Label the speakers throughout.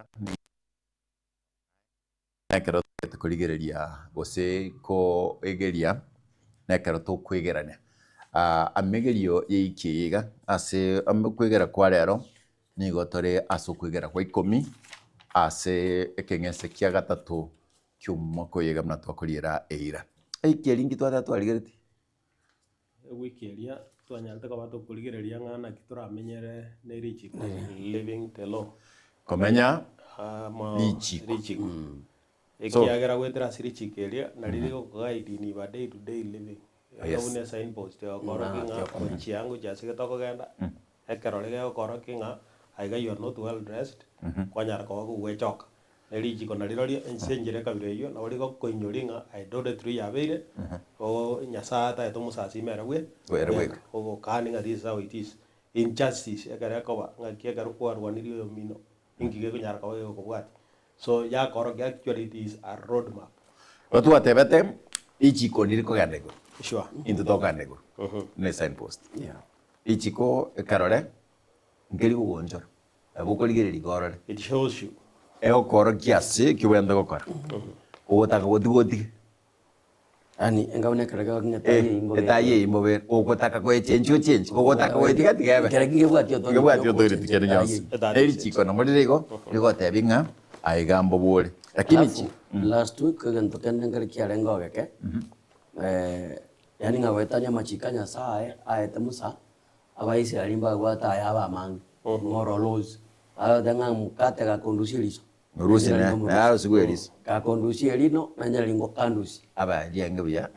Speaker 1: together. Nekero togete korigereria gose koegeria nekero tokwegerania. Amegerio y'eiki eye iga ase okwegera kwa rero nigo tore ase okwegera kwa ikomi ase ekeng'ese kia gatato ki'omwaka oyo iga buna twakoriera eira. Eiki eria nki twateba twarigeretie?
Speaker 2: Ewiki eria twanyarete koba tokorigereria ng'a naki toramenyere ne richiko, living the law.
Speaker 1: Komenya
Speaker 2: Amo
Speaker 1: richiko.
Speaker 2: richiko.
Speaker 1: So-
Speaker 2: Ekiagera goetera ase richiko eria, nari rigokoguide in your day to day living.
Speaker 1: Yes.
Speaker 2: Iga buna esignpost egokorokia ng'a gochia ngochia ase gete okogenda, ekerore gegokorokia ng'a aiga you are not well dressed, kwanyara koba kogwechoka. Ne richiko narirorio ense enchera ekabira eyio nabo rigokoinyoria ng'a idolatry yabeire, oo Nyasaye atagete omosasime ere bwe
Speaker 1: Ere bweka.
Speaker 2: ogokani ng'a this is how it is. Injustice ekero ekoba ng'aki ekero kwarwanirie oyomino inki gekonyara koba gegokobwatia. So yakorokia actually it is a road map.
Speaker 1: Igo twatebete richiko ndiri kogenda igoro,
Speaker 2: Sure.
Speaker 1: intwe tokogenda igoro ne signpost.
Speaker 3: Yeah.
Speaker 1: Richiko ekerore nkeri gogoonchora. Nabo okorigereria iga orore.
Speaker 2: It shows you.
Speaker 1: Egokorokia ase eki obwenerete gokora. Ogotaka gotiga otige.
Speaker 3: Yaani enga buna ekero kegokia ng'a etayi
Speaker 1: Eh,
Speaker 3: eyio mbobe.
Speaker 1: etayi eyio mbobe. Ogotaka goechenchia ochenchie, ogotaka goetiga tiga ebe.
Speaker 3: Ekero ngebwati authority
Speaker 1: Ngebwati
Speaker 3: ya
Speaker 1: authority
Speaker 3: ogochenchia
Speaker 1: kende
Speaker 3: etayi
Speaker 1: gionsi.
Speaker 3: eyio.
Speaker 2: Etayi
Speaker 1: Ne richiko nabo rire igo, rigotebia ng'a aiga mbobe ore. Lakini
Speaker 3: Alafu,
Speaker 1: chi
Speaker 3: last week egento kende nkere kiarenge ogeke, yaani ng'a goetania amachiko a Nyasaye aete Musa, Abaisraeli mbabwate aya abe amange, moral laws, bagoteba ng'a mokate gakondusia eriso,
Speaker 1: Norusie
Speaker 3: nainche
Speaker 1: ne-
Speaker 3: nari
Speaker 1: naye arusigwe eriso.
Speaker 3: Gakondusia erino, nainche nari ngokandusia.
Speaker 1: Aba riaenge buya.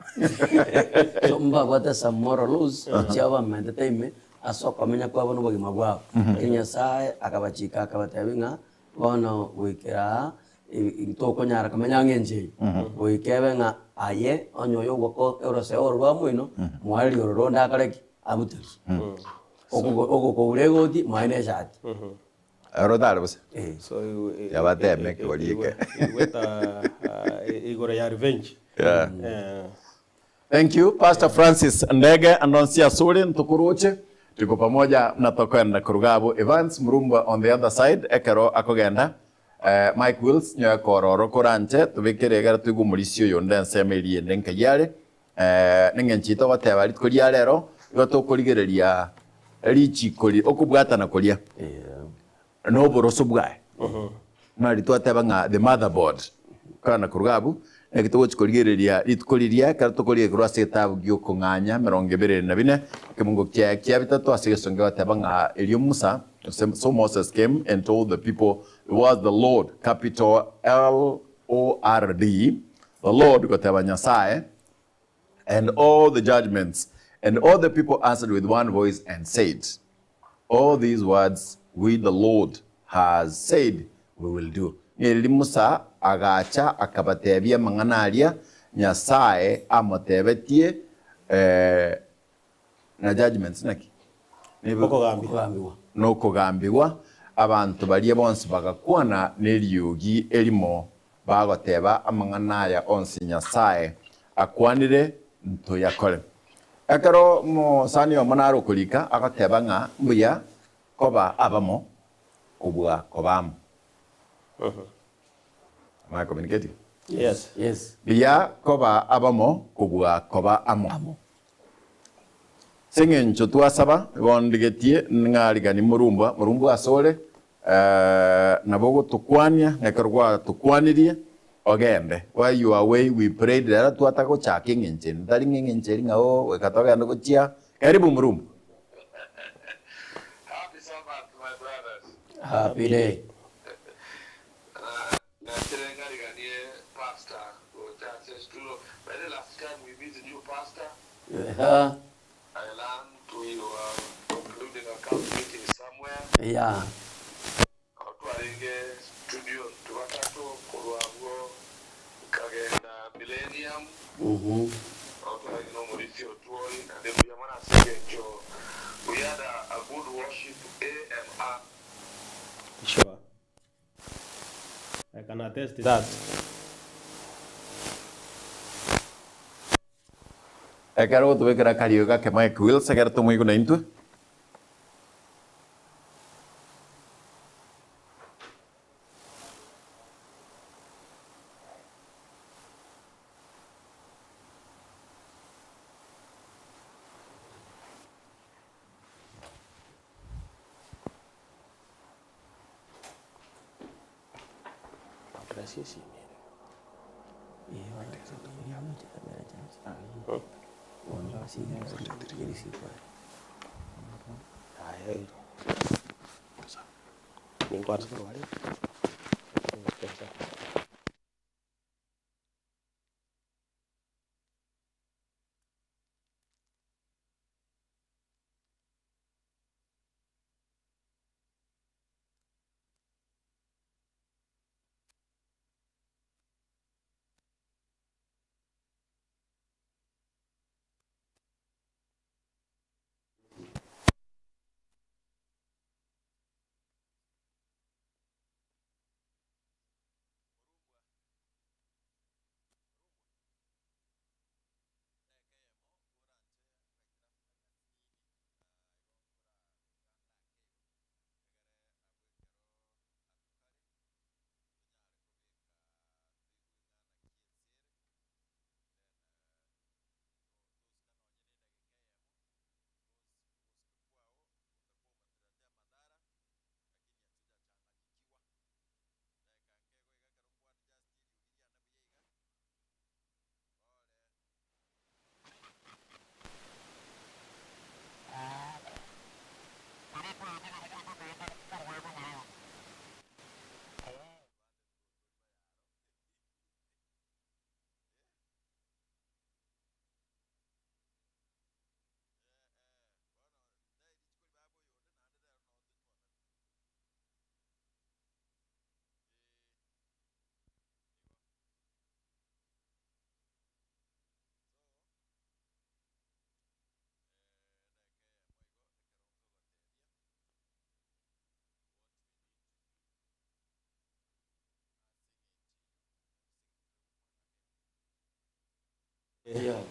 Speaker 3: So mbabwate some moral laws chiabo bamentete ime ase okomenya kwabo na obogima bwabo. Lakini Nyasaye akabachika akabatebia ng'a bono goikera aa ntokonyara komenya ang'e ense eye, goika ebe ng'a aye onye oyo ogoko oroseo oro rwa moino, mwareri oro ronde akore ki? Abutorie. Okogo ogokoura egoti mwaye na eshati.
Speaker 1: Oro tari bosa.
Speaker 3: Eh.
Speaker 2: So igo-
Speaker 1: Yabateme ekegori eke.
Speaker 2: Igweta igoro ya revenge.
Speaker 1: Yeah.
Speaker 2: Eh.
Speaker 1: Thank you Pastor Francis Ndege andonsi asore ntokuroche tuko pamoja buna tokoenda koruga abwo Evans Murumbwa on the other side ekero akogenda eh, Mike Wills nyoe kororo koranche tobekere egere toigwe omorisia oyo onde ensemo eria ende nkai are eh, neng'encho ito goteba rituko ria rero igo tokorigereria richiko ri okobwatana koria na oboroso bwaye. Buna riria twateba ng'a the mother board, korana korwa abwo, naki togochia korigereria rituko riria ekero tokorigereria korwa ase egetabu gi'okong'anya emerongo ebere na bine, ekemungo kiaye kia bitato ase egesongo gegoteba ng'a erio Musa, gose so Moses came and told the people the words the Lord, capital L-O-R-D, the Lord goteba Nyasaye, and all the judgments, and all the people answered with one voice and said, All these words which the Lord has said we will do. Neriri Musa agacha akabatebia amang'ana aria Nyasae amotebetie, eh, na judgments naki? Nigo-
Speaker 2: Okogambia.
Speaker 3: Okogambigwa.
Speaker 1: Nokogambigwa, abanto baria bonsi bagakwana neriogi erimo, bagoteba, Amang'ana aya onsi Nyasae akwanire ntoyakore. Ekero omosani oyomo nare okorika agoteba ng'a mbuya koba abamo kobua koba amo. Am I communicating?
Speaker 2: Yes.
Speaker 3: Yes.
Speaker 1: Mbuya koba abamo kobua koba amo.
Speaker 3: Amo.
Speaker 1: Ase eng'encho twasaba, igo ndigetie ng'a rigani morumbwa, morumbwa asore, nabo ogotokwania, na ekero gwatokwanirie, ogende. While you are away we prayed, rero twataka gochaka eng'encho ende, tari ng'a eng'encho eri ng'a oo goika togende gochia, karibu morumbwa.
Speaker 4: Happy Sabbath my brothers.
Speaker 3: Happy day.
Speaker 4: Nachire ngariganie pastor gocha ase studio. By the last time we visited you pastor,
Speaker 3: Yeah.
Speaker 4: I learned we were concluding a camp meeting somewhere.
Speaker 3: Yeah.
Speaker 4: Aho twarenge studio intwe batato korwa abwo nkagenda Millennium.
Speaker 3: Mhm.
Speaker 4: Aho twarenge nomorisia Otwori naende mbuya mono ase engencho we had a, a good worship AMR.
Speaker 2: Sure. I can attest that.
Speaker 1: Ekero ogotobekera akariogi gake Mike Wills ekero tomoigwe naintwe.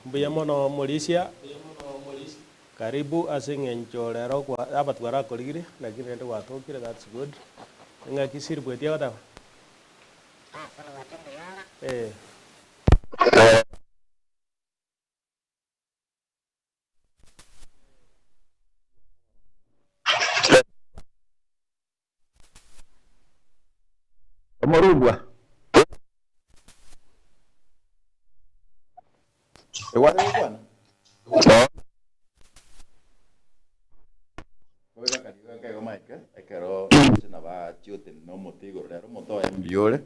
Speaker 2: Mbuya mono Morisia, karibu ase eng'encho rero kwa abatware akorigirie lakini rende gwatokire that's good. Eng'aki siribueti egoteba? Eh.
Speaker 1: Omorubwa. Egware gokwana? Kobeka akarigo akego Mike, ekero inche nabachia gotenena omote igoro rero omote oye mbuya ore.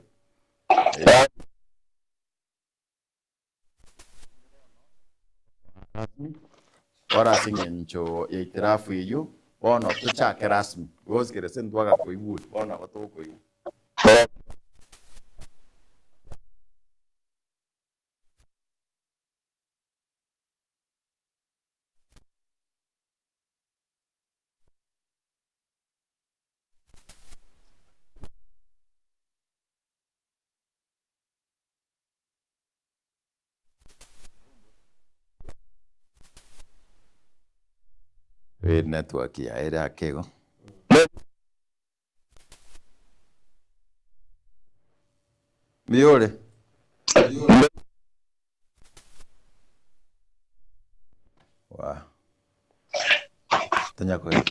Speaker 1: Ore ase eng'encho ya itirafu eyio, bono tochake rasmi, gosikera ase intwe agakoigwa, bono nabo tokoigwa. Network yaye ere ake igo. Mbuya ore? Waa. Tonya koigwa.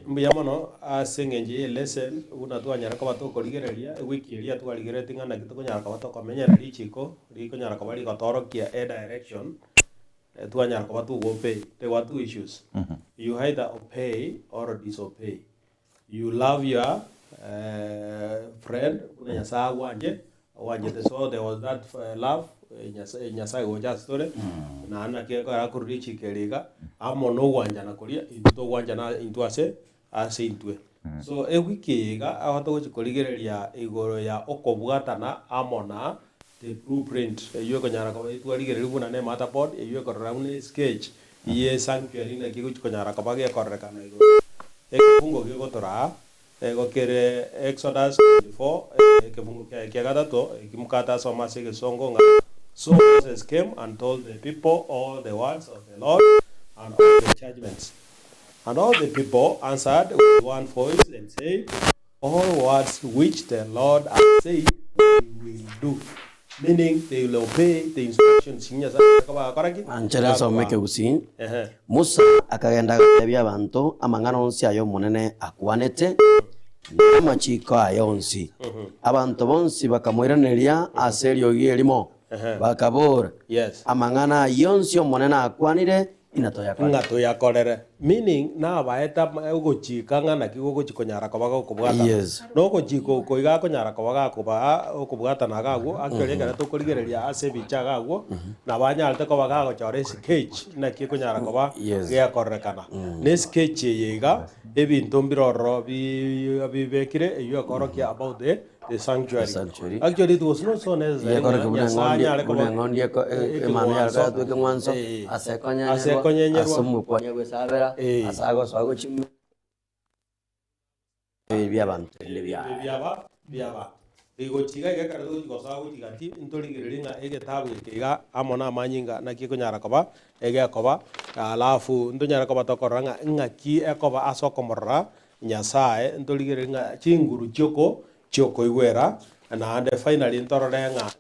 Speaker 2: Mbuya mono ase eng'encho ye lesson buna twanyara koba tokorigereria ewiki eria twarigereretie ng'a naki tokonyara koba tokomenyera richiko rikonyara koba rigotorokia edirection twanyara koba togo obey there were two issues you either obey or disobey You love your friend buna Nyasaye agwanche ogwanchete so there was that love Nyasaye gocha ase tore naende naki ekero akorwa richiko eri iga amo na ogwanchana koria intwe togwanchana intwe ase ase intwe. So ewiki eye iga ago togochi korigereria igoro ya okobwatana amo na the blue print eywo ekonyara koba twarigereria buna ne matterboard eywo ekorora buna esketch ye sanctuary naki egochi konyara koba gekorerekana igoro. Ekefungo gegotoraa nigo kere Exodus 24, ekefungo kiaye kia gatato, eki mokate asome ase egesongo ng'a, So Moses came and told the people all the words of the Lord and all the judgments. And all the people answered with one voice and said, All words which the Lord hath said we will do. Meaning they will obey the instructions Nyasaye akobakora ki?
Speaker 3: Anchera nsome
Speaker 2: Akoba.
Speaker 3: ekegusii.
Speaker 2: Ehe.
Speaker 3: Musa akagenda agatebia abanto amang'ana onsi ay'Omonene akwanete. Na amachiko aye onsi. Abanto bonsi bakamoiraneria ase eriogi erimo, bakabora,
Speaker 2: Yes.
Speaker 3: Amang'ana ayio onsi Omonene akwanire, inatoyakorere.
Speaker 2: Ng'a toyakorere. Meaning, nabaete ama- ogochika ng'a naki gogochi konyara koba gokobwatana.
Speaker 3: Yes.
Speaker 2: Na ogochika oko iga akonyara koba gakobaa okobwatana iga agwo, actually ekero tokorigereria ase ebicha iga agwo, nabo anyarete koba gagochora esketch naki ekonyara koba
Speaker 3: Yes.
Speaker 2: gekorekana. Na esketch eye iga, Ebinto mbire ororo bi bibekire eyio ekorokia about the the sanctuary.
Speaker 3: Sanctuary.
Speaker 2: Actually it was not so necessary
Speaker 3: Ekorokia
Speaker 2: ng'a
Speaker 3: buna
Speaker 2: Nyasaye
Speaker 3: eng'ondi
Speaker 2: anyare
Speaker 3: buna
Speaker 2: koba
Speaker 3: eng'ondi eko- e- emanu yare
Speaker 2: ekeng'wanso.
Speaker 3: koyatwa ekeng'wanso
Speaker 2: Eh.
Speaker 3: ase
Speaker 2: Ase
Speaker 3: ekonyenyerwa
Speaker 2: ekonyenyerwa.
Speaker 3: ase omokwania bw'esabera
Speaker 2: Eh.
Speaker 3: ase agosoa gochia Ebi'abanto erinde biaye.
Speaker 2: Ebiaba bi'abanto. Rigochiga iga ekero togochia gosoa gochia gati, ntorigererie ng'a egetabu eke iga amo namanyinga naki ekonyara koba egekoba, alafu ntonyare koba tokorora ng'a ng'aki ekoba ase okomorora Nyasaye, ntorigererie ng'a chinguru chi'oko chi'okoigwera, naende finally ntorore ng'a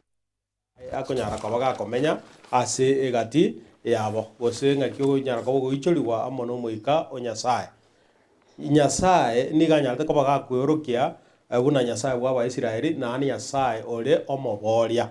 Speaker 2: akonyara koba gakomenya ase egati yabo, gose ng'aki okonyara koba ogoichorigwa amo n'Omoika o Nyasae. Nyasae nigo anyarete koba gakweorokia buna Nyasae bw'Abaisraeli, naende Nyasae ore omoboria.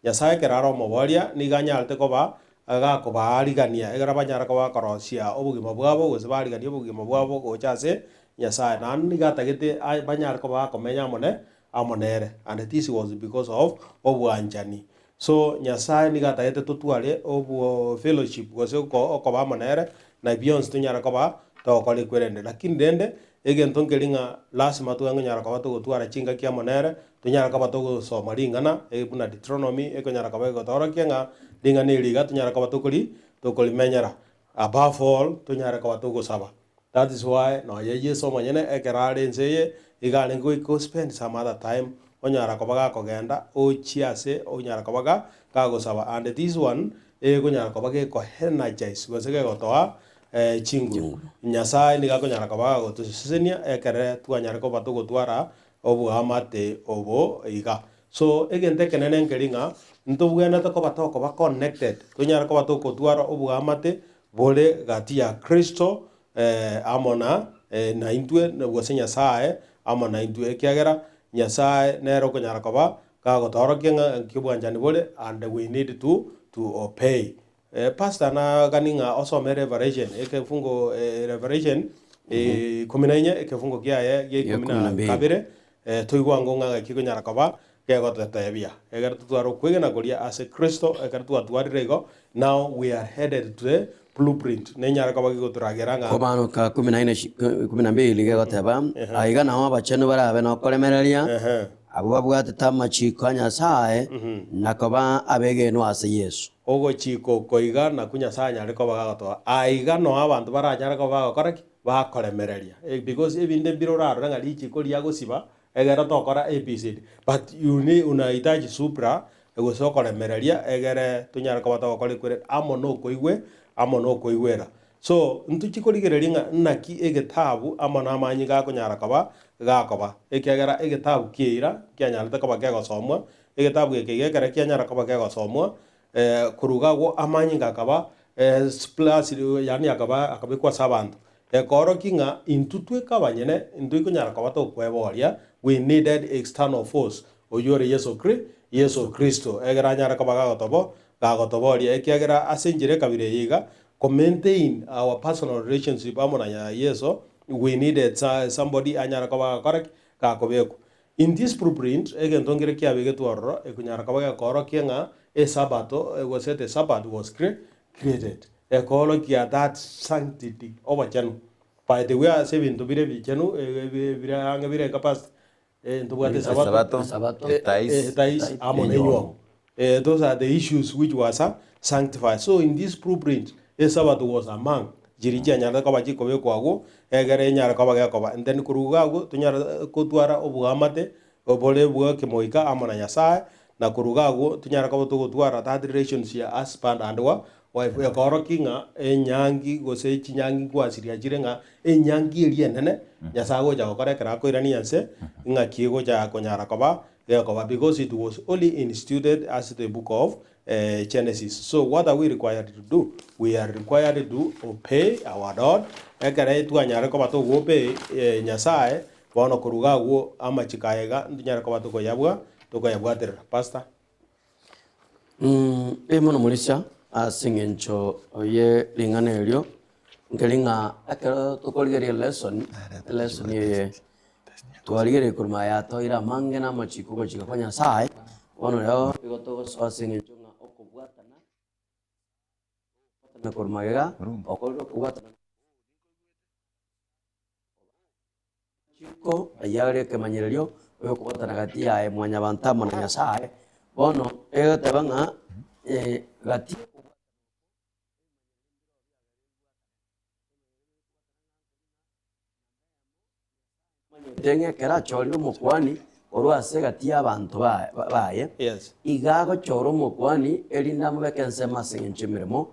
Speaker 2: Nyasae ekero are omoboria, nigo anyarete koba gakobaarigania, ekero banyare koba bakorosia obogima bwabo, gose baariganie obogima bwabo gocha ase Nyasae. Naende nigo atagete banyare koba bakomenya amo ne amo nere, and this was because of obwanchani. So Nyasaye nigo atagete totware obwo fellowship gose oko okoba amo nere, na bionsi tonyare koba togokora ekwerende. Lakini rende, egento nkeri ng'a lasima twang'onyara koba togotwara chingaki amo nere, tonyare koba togosoma ring'ana buna Deuteronomy ekonyara koba egotoorokia ng'a ring'ana eri iga tonyare koba tokori tokorimenyera. Above all, tonyare koba togosaba. That is why nonya Yeso omonyene ekero are ense eye, iga arenge goika o spend some other time, onyara koba gakogenda ochie ase onyara koba ga gagosaba and this one ekonyara koba geko energize gose gegotoa chinguru. Nyasaye nigo akonyara koba gagotosesenia ekere twanyare koba togotwara oboamate obo iga. So egento ekenene nkeri ng'a ntobwenerete koba tokoba connected, tonyare koba togotwara oboamate bore gati ya Kristo amo na naintwe gose Nyasae amo naintwe, ekiagera Nyasae nere okonyara koba gagotoorokia ng'a nki obwanchani bore and we need to to obey. Pastor nagani ng'a osome Revelation ekefungo Revelation ikomi na inye ekefungo kiaye gia ikomi na kabere Toigwa ango ng'a gaki konyara koba gegototebia, ekero totware okwegena koria ase Kristo, ekero twatwarire igo, now we are headed to the blueprint, nenyare koba gegotoragera ng'a.
Speaker 3: Kobanoka kumi na ine kumi na mbili gegoteba, Aiga nao abachenu barabe nokoremereria, abwo babwatete amachiko a Nyasae na koba abegenwa ase Yeso.
Speaker 2: Ogochika oko iga nakwo Nyasae anyare koba gagotoa. Aiga nao abanto baranyare koba bagokora ki? Bakoremereria because ebinde mbire orarore ng'a richiko riagosiba egere tokora ABCD but you need unahitaji subra gose okoremereria egere tonyare koba togokora ekwere amo na okoigwe amo na okoigwera. So ntochie korigereria ng'a naki egetabu amo na amanyinga akonyara koba gakoba ekiagera egetabu kiaira nkianyarete koba kegosomwa, egetabu eke iga ekere kianyara koba kegosomwa Korwa iga agwo amanyinga akaba splash yaani akaba akabekwa ase abanto. Ekoorokia ng'a intwe tweka abanyene ntoikonyara koba tokweboria, we needed external force, oyio ore Yeso Kri Yeso Kristo, egere anyare koba gagotobo gagotoboria, ekiagera ase enchera ekabira eye iga, ko maintain our personal relationship amo na Yeso, we needed somebody anyare koba gakora ki? Gakobekwa. In this blueprint, egento nkere kiabegetwe ororo ekonyara koba gekoorokia ng'a esabato gose the sabbath was created. Ekoorokia that sanctity, obochenu. By the way ase ebinto bire ebichenu bire ang'e bire nka pastor, ntobwate esabato,
Speaker 3: Esabato,
Speaker 2: etais, amo na enywomo. Those are the issues which was sanctified. So in this blueprint, esabato was among chiria chianyarete koba chikobekwa agwo, egere enyare koba gekoba. And then korwa iga agwo, tonyare kotwara oboamate obore bwa kemoika amo na Nyasaye, na korwa iga agwo tonyare koba togotwara that relationship ya husband and wife. Ekoorokia ng'a enyangi gose chinyangi nkwasiria chire ng'a enyangi eria enene Nyasaye agocha gokora ekero akoirania ense, ng'aki egocha konyara koba gekoba because it was only instituted as the book of Genesis. So what are we required to do? We are required to obey our Lord. Ekere twanyare koba togo obey Nyasaye, Bono korwa iga agwo amachiko aya iga ntonyare koba tokoyabua, tokoyabwaterera. Pastor.
Speaker 3: Ee mono morisia, ase eng'encho ye ring'ana erio, nkeri ng'a ekero tokorigereria lesson, elesson eye twarigereria korwa magega yatoire amange na amachiko ogochika kwa Nyasaye, bono rero nigo togosoa ase eng'encho ng'a okobwatana, okobwatana korwa magega, okorire okobwatana. Amachiko ayio are ekemanyererio oyokobwatana gati yaye mwanyabanto amo na Nyasae, bono egoteba ng'a gati y'okobwatana okwo Omanyete ng'a ekero achorire omokuani korwa ase egati y'abanto baye, iga agochora omokuani erinde amobeke ensemo ase engencho y'emeremo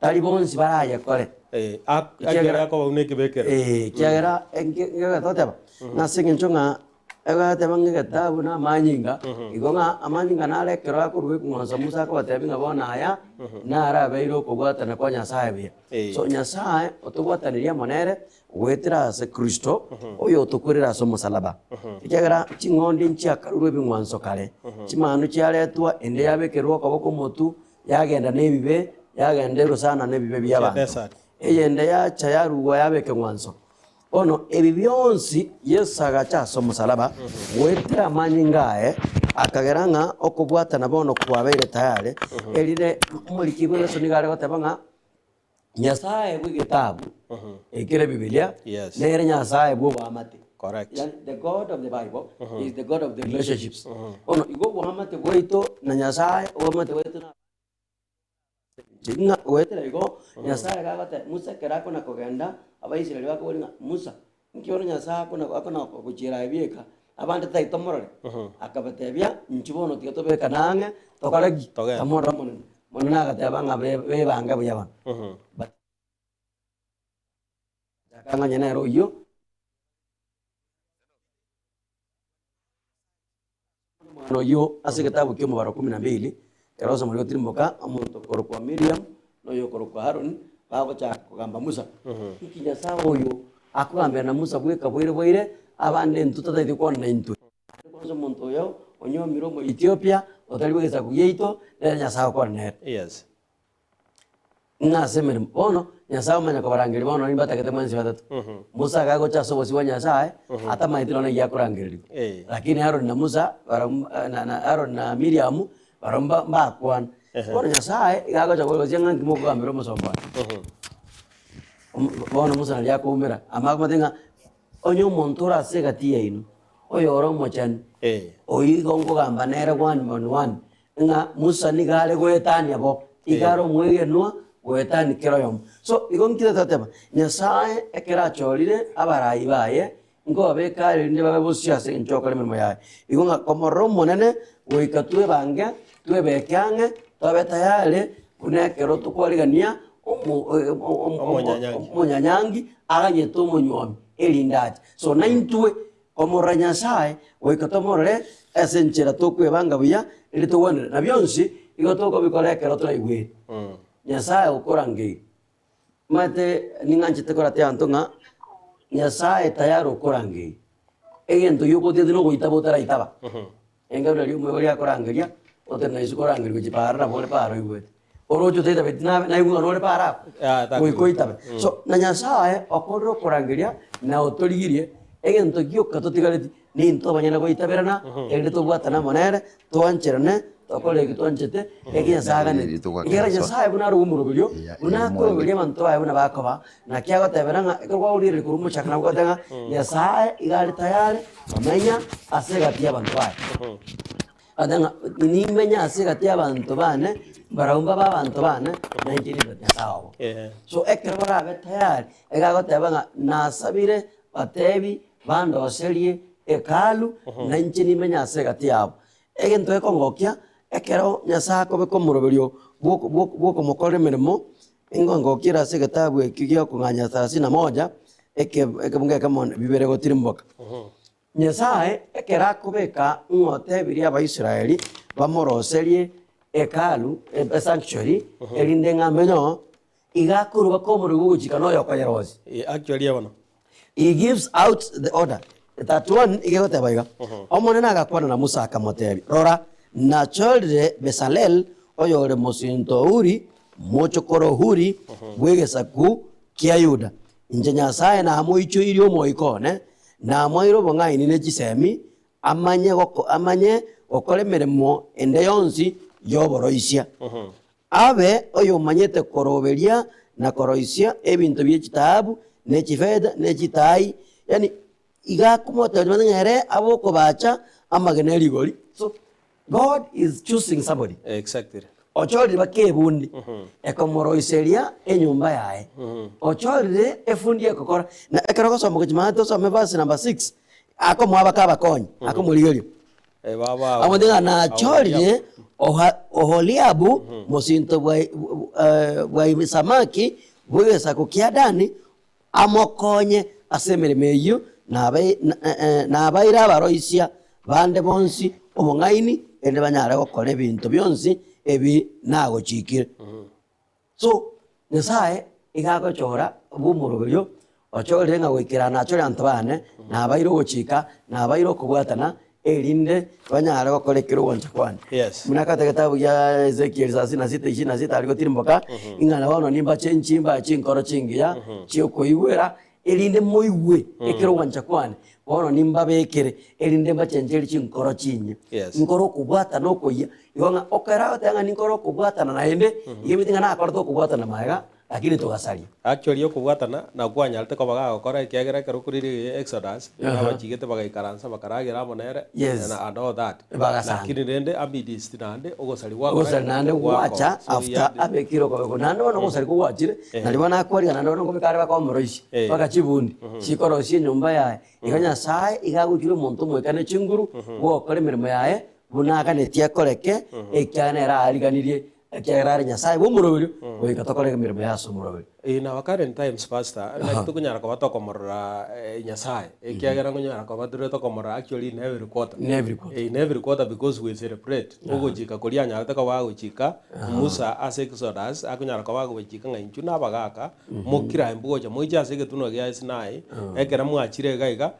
Speaker 3: Tari bonsi barayekore.
Speaker 2: Ekiagera akoba buna ekebekero.
Speaker 3: Ekiagera toteba nase eng'encho ng'a egoyateba ng'a egetabu na amanyinga, igo ng'a amanyinga naro ekero akorwa ekeng'wanso Musa akobatebia ng'a bono aya naro abeire okobwatana kwa Nyasaye buya. So Nyasaye otobwatanirie amo nere goetera ase Kristo, oyotokwerire ase omosalaba. Ekiagera ching'ondi nchiakarurwe ebing'wanso kare, chimanu chiaretwa, ende yabekerwa okoboko omotwe, Yagenda nebibe, yagenda erosana nebibe bi'abanto, eyende yacha yarugwa yaba ekeng'wanso. Bono ebi bionsi Yeso agacha ase omosalaba goetera amanyinga aye, akagera ng'a okobwatana bono kwabeire tayari, erinde omoriki bw'egeso nigo are goteba ng'a Nyasae bw'egetabu ekere Bibilia
Speaker 2: Yes.
Speaker 3: nere Nyasae bw'oboamate.
Speaker 2: Correct.
Speaker 3: Yani the God of the Bible is the God of the relationships. Bono igo oboamate bwaito na Nyasae, oboamate bwaito na ng'a goetera igo Nyasae iga agoteba Musa ekero akona kogenda, Abaisraeli bakoboria ng'a Musa, nki bono Nyasae akona akona gochiera aye bieka, abande tari tomorore? Akabatebia, inchuo bono tiga tobekane ang'e tokore ki?
Speaker 2: Togende.
Speaker 3: Tomorore Omonene. Omonene agateba ng'a be- bebange buya bono. But chaka ng'a onye nere oyio. Omwana oyio ase egetabu kia omobaro kumi na mbili, ekero osoma riria otirimboka, omonto okorokwa Miriam na oyo okorokwa Haroni bagochaka kogamba Musa. Inki Nyasae oyo akogambera na Musa bweka bwaire bwaire, abande intwe totagete kwana naintwe? Naende kwansa omonto oyo onyuomire Omoethiopia, otari bw'egesaku giaito, nere Nyasae agokwana nere.
Speaker 2: Yes.
Speaker 3: Ng'a ase emeremo. Bono, Nyasae omanya kobarangeria bono nigo batagete mwensi batato. Musa agagocha ase obosio bwa Nyasae, atamaeti nonya naki akorangererigwa.
Speaker 2: Eh.
Speaker 3: Lakini Haroni na Musa, barabwo na na Haroni na Miriamu, barabwo mba mbakwana. Bono Nyasae iga agocha kobaboria ng'a nki mokogambera omosomba one. Omo bono Musa naria akoumera, amanye komotebia ng'a onye omonto ore ase egati yaino, oyore omochenu, oyio igo nkogamba nere one on one, ng'a Musa nigo are goetania bo, iga are omwegenwa goetania kera oyomo. So igo nki toteba, Nyasae ekero achorire abarai baye, nkobabeka are erinde babe bosio ase eng'encho y'ogokora emeremo yaye. Igo ng'a komorora Omonene goika twebange, twebeke ang'e, tobe tayari buna ekero tokwarigania omo-
Speaker 2: Omonyanyangi.
Speaker 3: omonyanyangi aganyete omonywomi erinde ache. So naintwe Komorora Nyasae, goika tomorore ase enchera tokwebanga buya, erinde togwenere, na bionsi igo tokobikora ekero toraigwere. Nyasae okorangeire. Omanyete ning'anchete koratia abanto ng'a Nyasae tayari okorangeire. Egento giokotiga nogoitaba otaraitaba. Enga buna riria omoibori akorangeria, otenena inse korangerigwa chipara nabo ore para oigwete. Oroche otaitabeti nabe naigwe ng'a nore para abwo,
Speaker 2: Ah, takoigwa.
Speaker 3: goika oitabe. So na Nyasaye okorire okorangeria na otorigirie, egento gioka totigareti, nintwe abanyene goitaberana, erinde tobwatane amo nere, twancherane, tokore eki twanchete, eki Nyasaye aganetie. Ekiagera Nyasaye buna are omoroberio, buna akoroberia abanto baye buna bakoba, naki agotebera ng'a ekero kwaurigereria korwa omochakano nabo ogoteba ng'a Nyasaye iga are tayari komenya ase egati y'abanto baye. Agoteba ng'a nimenye ase egati y'abanto bane, barabwo mbabe abanto bane, na inche nimbe Nyasaye obo. So ekero barabe tayari, iga agoteba ng'a nasabire batebi bandoserie hekalu, na inche nimenye ase egati yabo. Egento gekongokia, ekero Nyasae akobeka omoroberio bw'okomokorera emeremo, ingongokia ere ase egetabu ekio gi'okong'anya thelathini na moja, ekebungo ekemo na bibere gotirimboka. Nyasae ekero akobeka ng'a otebirie Abaisraeli bamoroserie Hekalu, esanctuary, erinde ng'a amenye oo, iga akorwa baka omorero bw'ogochika noyo okoyerosia.
Speaker 2: Actually bono.
Speaker 3: He gives out the order. 31 iga egoteba iga, Omonene agakwana na Musa akamotebia, Rora, nachorire Besalel, oyore mosinto o Uri, mochokoro o Huri bw'egesaku kia Yuda. Inche Nyasae namoichoirie Omoika one, namoeire obong'aini ne chisemi, amanye goko amanye gokora emeremo ende yonsi y'oboroisia. Abe oyomanyete koroberia na koroisia ebinto bie chitaabu, ne chifeta, ne chitaai, yaani iga akomotebia ng'a ere abe okobacha amagena e rigori. So God is choosing somebody.
Speaker 2: Exactly.
Speaker 3: Ochorire baka ebundi ekomoroiseria enyomba yaye, ochorire efundi egokora. Na ekero ogosoma gochia maate osome verse number 6, akomoa baka abakonyi, akomorigeria.
Speaker 2: Eh, baba
Speaker 3: Amonto ng'a nachorire Oha- Oholiabu mosinto bwa bwa Ahisamaki bw'egesaku kia Dani, amokonye ase emeremo eyio, nabai nabaire abaroisia bande bonsi obong'aini, erinde banyare gokora ebinto bionsi ebi nagochikire. So, Nyasae iga agochora bw'omoroberio, ochorire ng'a goikera nachore abanto bane, nabaire ogochika, nabaire okobwatana, erinde banyare gokora ekero ogwancha kwane.
Speaker 2: Yes.
Speaker 3: Buna akata egetabu gia Ezekiel thelathini na sita ishirini na sita aria gotirimboka, ing'a na bono nimbachenchie mbae chinkoro chingiya chiokoigwera, erinde moigwe ekero ogwancha kwane, bono nimbabekere, erinde mbachencherie chinkoro chinyia.
Speaker 2: Yes.
Speaker 3: Nkore okobwatana okoyia, igo ng'a okero agoteba ng'a ninkore okobwatana naende, iga emanyete ng'a nakorete okobwatana magega, lakini togasaria.
Speaker 2: Actually okobwatana nakwanyarete koba gagokora ekiagera ekero korire Exodus, nabachigete bagaikaransa bakaragera amo nere
Speaker 3: Yes.
Speaker 2: and all that.
Speaker 3: Bagasanga.
Speaker 2: Lakini rende amidst naende ogosari gwakora
Speaker 3: Ogosari naende gwacha
Speaker 2: gwakora. So he
Speaker 3: after
Speaker 2: had-
Speaker 3: abekire okoboko naende bono ogosari kogwachire nari bono akwarigana naende bono nkobeka are bakomoroisia
Speaker 2: Eh.
Speaker 3: mpaka chibundi chikorosia enyomba yaye. Igo Nyasaye iga agochire omonto omoika ne chinguru bwogokora emeremo yaye buna aganetie akoreke ekiagera nere aariganirie ekiagera are Nyasaye bw'omoroberio goika tokore emeremo yaye ase omoroberio.
Speaker 2: In our current times pastor, naki tokonyara koba tokomorora Nyasaye, ekiagera nkonyara koba tore tokomorora actually in every quarter.
Speaker 3: In every quarter.
Speaker 2: In every quarter because we celebrate. Ogochika koria anyarete koba agochika Musa ase Exodus, akonyara koba agochika ng'a inchuo na abagaka, mokirae mbogocha moiche ase egetunwa gia Sinai, ekero mwachire iga iga,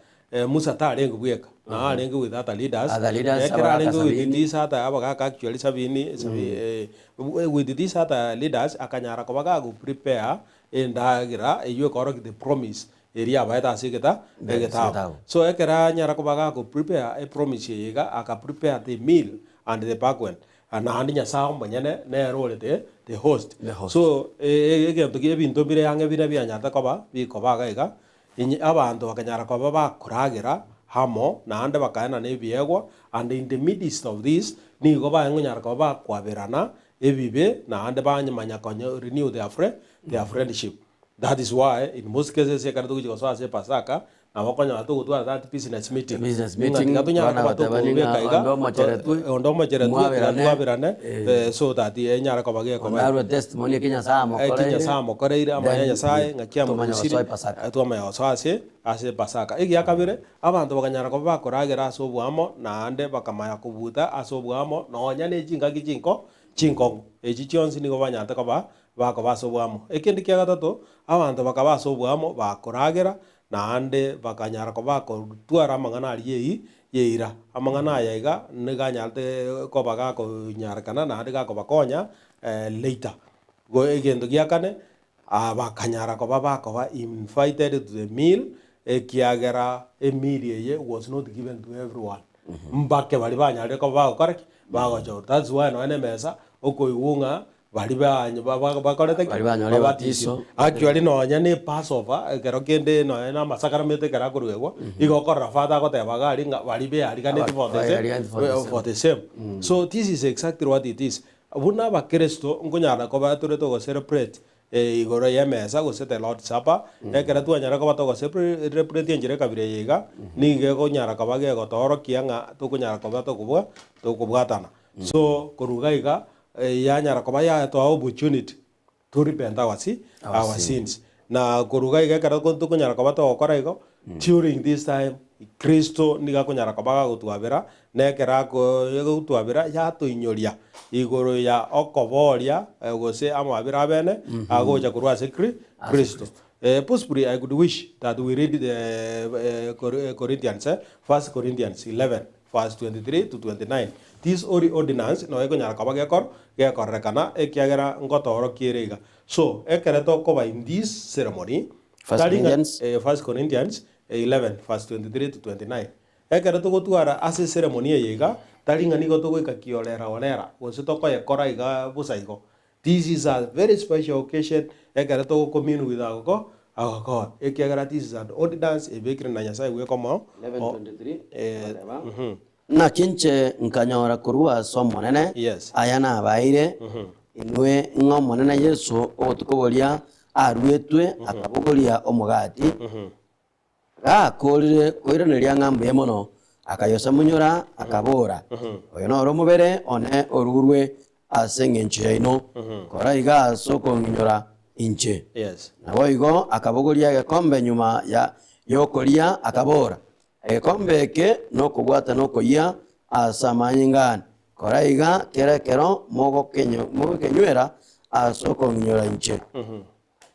Speaker 2: Musa tarenge bweka, nao arenge with other leaders,
Speaker 3: Other leaders,
Speaker 2: ekero
Speaker 3: abagaka
Speaker 2: arenge with
Speaker 3: sabini.
Speaker 2: these other abagaka actually sabini, sabi with these other leaders, akanyara koba gago prepare endagera eywo ekorokia the promise eria abaete ase egeta egetabu.
Speaker 3: Egetabu.
Speaker 2: So ekero anyara koba gago prepare epromise eye iga, aka prepare the meal and the banquet, naende Nyasaye omonyene nere ore the the host.
Speaker 3: The host.
Speaker 2: So egento kia ebinto bire ang'e bire bianyarete koba bikoba iga iga, Inye abanto bakanyara koba bakoragera amo, naende bakaenana ebiegwa, and in the midst of this nigo banyara koba bakwaberana ebibe, naende banyamanya konya renew their frie their friendship. That is why in most cases ekero togochia gosoa ase epasaka, nabo okonyora togotwara that business meeting.
Speaker 3: Business
Speaker 2: Ng'a
Speaker 3: meeting,
Speaker 2: tiga tonyare
Speaker 3: abana
Speaker 2: koba
Speaker 3: batabani
Speaker 2: tokobeka
Speaker 3: ng'a
Speaker 2: iga,
Speaker 3: onde omocheretwe,
Speaker 2: onde omocheretwe, tiga
Speaker 3: mwaberane,
Speaker 2: twaberane,
Speaker 3: eh.
Speaker 2: so that enyare koba gekoba.
Speaker 3: Onde arwe testimony eki Nyasaye amokoreire.
Speaker 2: Eki Nyasaye amokoreire, amaya
Speaker 3: then
Speaker 2: Nyasaye, ng'aki
Speaker 3: tomanye
Speaker 2: amorusiri,
Speaker 3: gosoa epasaka.
Speaker 2: twamanya gosoa ase ase epasaka. Egia kabere, abanto bakanyara koba bakoragera ase oboamo, naende bakamanya kobuta ase oboamo, nonya ne chingaki chinko chinkong'u. Echi chionsi nigo banyarete koba bakoba ase oboamo. Ekende kia gatato, abanto bakaba ase oboamo bakoragera, Naende bakanyara koba bakotwara amang'ana aria y'ei y'eira. Amang'ana aya iga nigo anyarete koba gakonyarekana naende gakobakonya later. Igo egento gia kane, bakanyara koba bakoba invited to the meal, ekiagera emeal eye was not given to everyone. Mbake baria banyarire koba bagokora ki? Bagochorwa. That's why nonya na emesa, okoigwa ng'a Baria ba- ba- ba- bakorete ki?
Speaker 3: Baria banyora
Speaker 2: Babatisire.
Speaker 3: ebatiso.
Speaker 2: Actually nonya na epassover, ekero kende nonya na amasakaramento ekero akoruegwa, igo okorora father agoteba iga aria ng'a baria beariganeti for the same,
Speaker 3: Beariganeti for the same.
Speaker 2: for the same. So this is exactly what it is. Buna abakristo nkonyara koba tore togo celebrate igoro y'emesa gose the Lord's supper, ekero twanyara koba togo celebrate enchera ekabira eye iga, nigo ekonyara koba gegotoorokia ng'a tokonyara koba tokobwa tokobwatana. So korwa iga iga, Yanyara koba yatoa opportunity to repent our si our sins. Na korwa iga iga ekero tokonyara koba togokora igo, during this time Kristo nigo akonyara koba agagotwabera, na ekero agotwabera yatoinyoria igoro ya okoboria gose amabera abene agocha korwa ase Kristo. Possibly I could wish that we read the Corinthians, First Corinthians 11 verse 23 to 29. This holy ordinance noyo ekonyara koba gekor gekorerekana ekiagera ngotoorokia ere iga. So, ekere tokoba in this ceremony,
Speaker 3: First
Speaker 2: tari ng'a
Speaker 3: Corinthians.
Speaker 2: First Corinthians 11 verse 23 to 29. Ekero togotwara ase eceremony eye iga, tari ng'a nigo togoika kiorera orera, gose tokoyekora iga bosa igo. This is a very special occasion ekero togo commune with our God, our God, ekiagera this is an ordinance ebekire na Nyasaye bweka omo
Speaker 3: 11:23
Speaker 2: eh,
Speaker 3: Bateba,
Speaker 2: mhm.
Speaker 3: Naki inche nkanyora korwa ase Omonene
Speaker 2: Yes.
Speaker 3: aya nabaeire inwe, ng'a Omonene Yeso obotuko boria aruetwe akabogoria omogati, Gakoorire koiraneria ng'a mbuya mono, akayosamunyora, akabora, Oyo noro omobere one orurwe ase engencho yaino, kora iga ase okong'inyora inche. Naboigo akabogoria egekombe nyuma y'okoria, akabora, Egekombe eke nokobwatana okoyia ase amanyinga aane, kora iga kera ekero mogokenywera ase okong'inyora inche.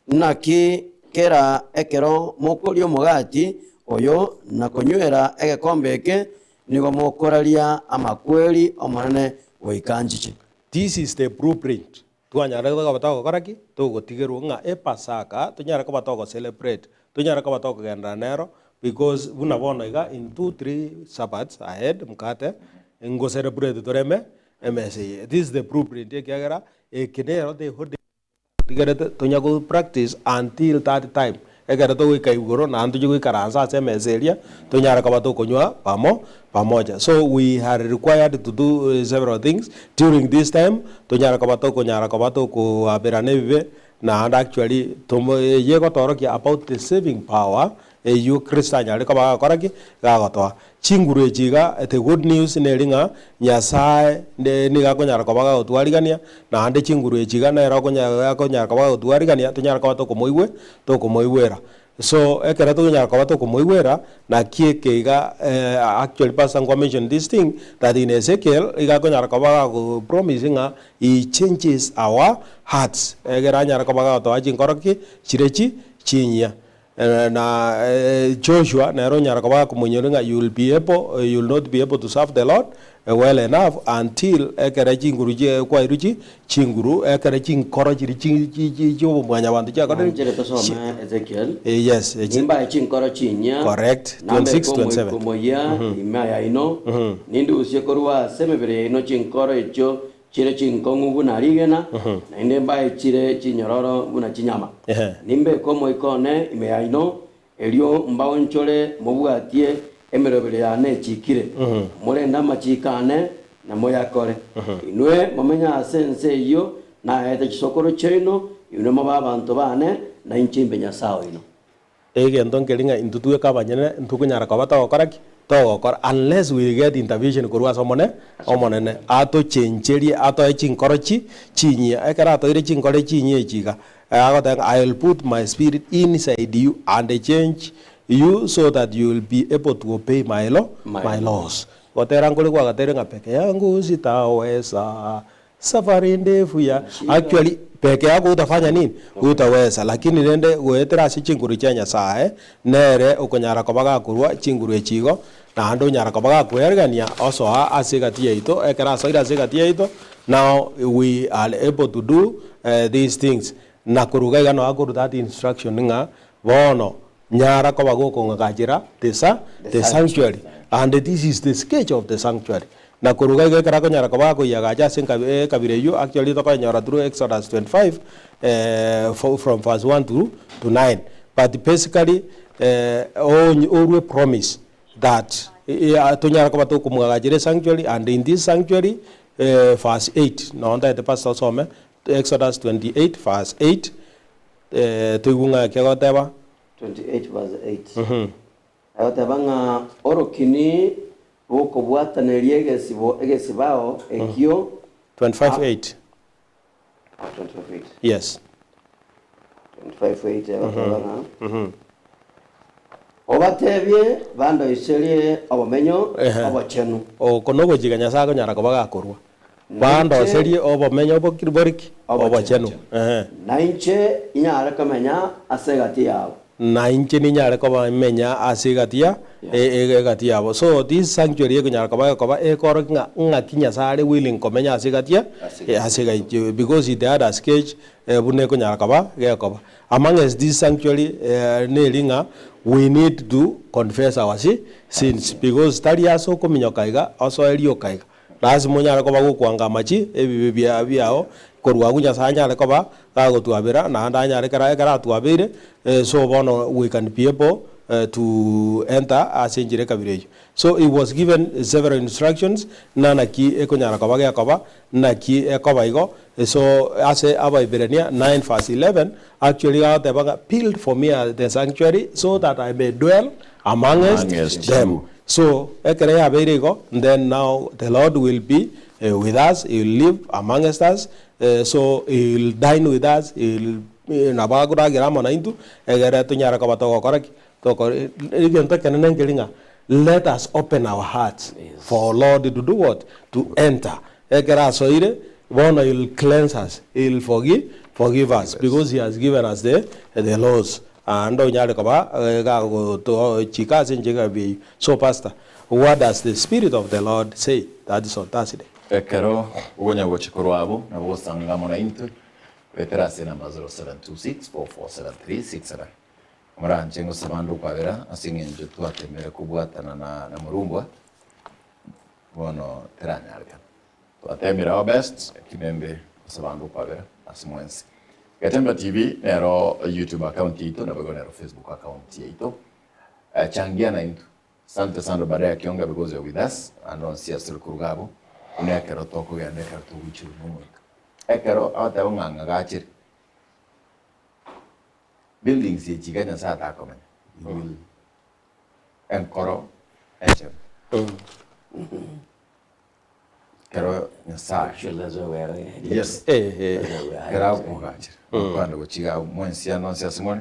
Speaker 3: Naki kera ekero mokoria omogati oyo na konywera egekombe eke, nigo mokoraria amakweri 'Omonene goika nchiche.
Speaker 2: This is the blueprint twanyare koba togokora ki? Togotigerwa ng'a epasaka tonyare koba togo celebrate, tonyare koba tokogenderera nero because buna bono iga in two three sabbaths ahead mokate ngo celebrate tore eme emesa eye. This is the blueprint ekiagera eke nero the Tigerete tonya go practice until that time ekero togoika igoro naende tochie goikaransa ase emesa eria tonyare koba tokonywa pamo pamoja. So we are required to do several things during this time tonyare koba tokonyara koba tokoaberana ebibe naende actually tomo eye egotoorokia about the saving power Eyio Kristo anyare koba agokora ki? Gagotoa. Chinguru echi iga, the good news neri ng'a Nyasae nigo akonyara koba agagotwarigania, naende chinguru echi iga nere okonya akonyara koba agagotwarigania, tonyare koba tokomoigwe tokomoigwera. So, ekero tokonyara koba tokomoigwera, naki eke iga actually pastor nkwa mention this thing, that in Ezekiel, iga akonyara koba agago promise ng'a he changes our hearts, egere anyare koba agotoa chinkoro ki? Chire chi chinyia. Na Joshua nere onyara koba gakomoinyora ng'a you will be able, you will not be able to serve the Lord well enough until ekere chinguru chie kwairwe chi chinguru ekere chinkoro chiria chi chi chi chi'obomwanyabanto chiakorire
Speaker 3: Nanchere tosome Ezekiel.
Speaker 2: Yes,
Speaker 3: Nimbae chinkoro chinyia,
Speaker 2: Correct,
Speaker 3: nambeke
Speaker 2: 26, 27.
Speaker 3: omoika omoyia ime yaino, nindusie korwa ase emebere yaino chinkoro echio Chire chinkong'u buna rigena, naende mbae chire chinyororo buna chinyama. Nimbeke Omoika one ime yaino, erio mbaonchore mobwatie emeroberi yane echiikire, morende amachiiko aane na moyakore. Inwe momenye ase ense eyio naete chisokoro chiaino, inwe mobe abanto baane, na inche imbe Nyasae oino.
Speaker 2: Egento nkeri ng'a intwe tweka abanyene ntokonyara koba togokora ki? Togokora unless we get intervention korwa ase omone Omonene atochencherie atoe chinkoro chi chinyia. Ekero atoeire chinkoro chinyia echi iga, agoteba ng'a I will put my spirit inside you and change you so that you will be able to obey my law my laws. Gotera nkore kwagateire ng'a peke yangu sitaweza Safari ndefu ya actually peke yako utafanya nini? Hutaweza lakini rende goetera ase chinguru chia Nyasaye nere okonyara koba gakorwa chinguru echi igo naende onyara koba gakwearigania osoa ase egati yaito ekero asoire ase egati yaito now we are able to do these things na koruga iga nonya akorwa that instruction ng'a bono nyara koba gokong'agachera the sa the sanctuary and this is the sketch of the sanctuary Na koruga iga ekero akonyara koba akoyiagacha ase ekabira eyio, actually tokoyenyora through Exodus 25 from verse 1 to to 9. But basically orue promise that tonyare koba tokomwagachera esanctuary and in this sanctuary verse 8, noo ntagete pastor osome Exodus 28 verse 8 toigwe ng'a eki egoteba.
Speaker 3: 28 verse 8. Agoteba ng'a orokini rw'okobwataneria egesibo egesibao ekio.
Speaker 2: 25:8.
Speaker 3: Ah, 25:8.
Speaker 2: Yes.
Speaker 3: 25:8 agoteba ng'a obatebie bandoiserie obomenyo
Speaker 2: Ehe.
Speaker 3: obochenu.
Speaker 2: Oko nogochika Nyasae akonyara koba gakorua. Bandoserie obomenyo bokiri boriki? Obochenu. Ehe.
Speaker 3: Na inche inyare komenya ase egati yabo.
Speaker 2: Na inche ninyare kobamenya ase egati ya egati yabo. So this sanctuary ekonyara koba gekoba ekorokia ng'a ng'aki Nyasae are willing komenya ase egati ya ase egati because it had a sketch buna ekonyara koba gekoba. Amongst this sanctuary neri ng'a we need to confess our sins because tari ase okominyoka iga osoe rioka iga. Lasima onyare koba gokwanga amachi ebibe bia biao korwa agwo Nyasae anyare koba gagotwabera naende anyare kera ekero atwabeire so bono we can be able to enter ase enchera ekabira eyio. So he was given several instructions ng'a naki ekonyara koba gekoba, naki ekoba igo, so ase Abaebrania 9 verse 11 actually iga agoteba ng'a build for me the sanctuary so that I may dwell amongst
Speaker 1: Amongst
Speaker 2: them.
Speaker 1: you.
Speaker 2: So, ekero yabeire igo, then now the Lord will be with us, he will live amongst us, so he will dine with us, he will nabo akoragera amo naintwe, egere tonyare koba togokora ki? Togokora egento ekenene nkeri ng'a let us open our hearts for Lord to do what? To enter. Ekero asoire, bono he will cleanse us, he will forgive, forgive us, because he has given us the, the laws. Aande onyare koba gagotochika ase enchera egabi eyio. So pastor, what does the spirit of the Lord say? That is on Thursday.
Speaker 1: Ekero okonya gochia korwa abwo, nabo ogosanga amo naintwe goetera ase enamba 0726447367. Moranche ngosaba ande okwabera ase eng'encho twatemire kobwatana na na Morumbwa, bono teranyarekana. Twatemire our best, lakini ende gosaba ande okwabera ase mwensi. Getemba TV nero YouTube account yaito naboigo nero Facebook account yaito. Changia naintwe. Sante sana Obadiah Kionga because you're with us and onsi ase tore koruga abwo buna ekero tokogenda ekero togoichorwa nomoika. Ekero agoteba ng'a ng'agachere buildings echi iga Nyasaye atakomenya he will enkoro enchenu. Ekero Nyasaye Yes. Ekero akogochera okwanda gochia iga mwensi ande onsi ase more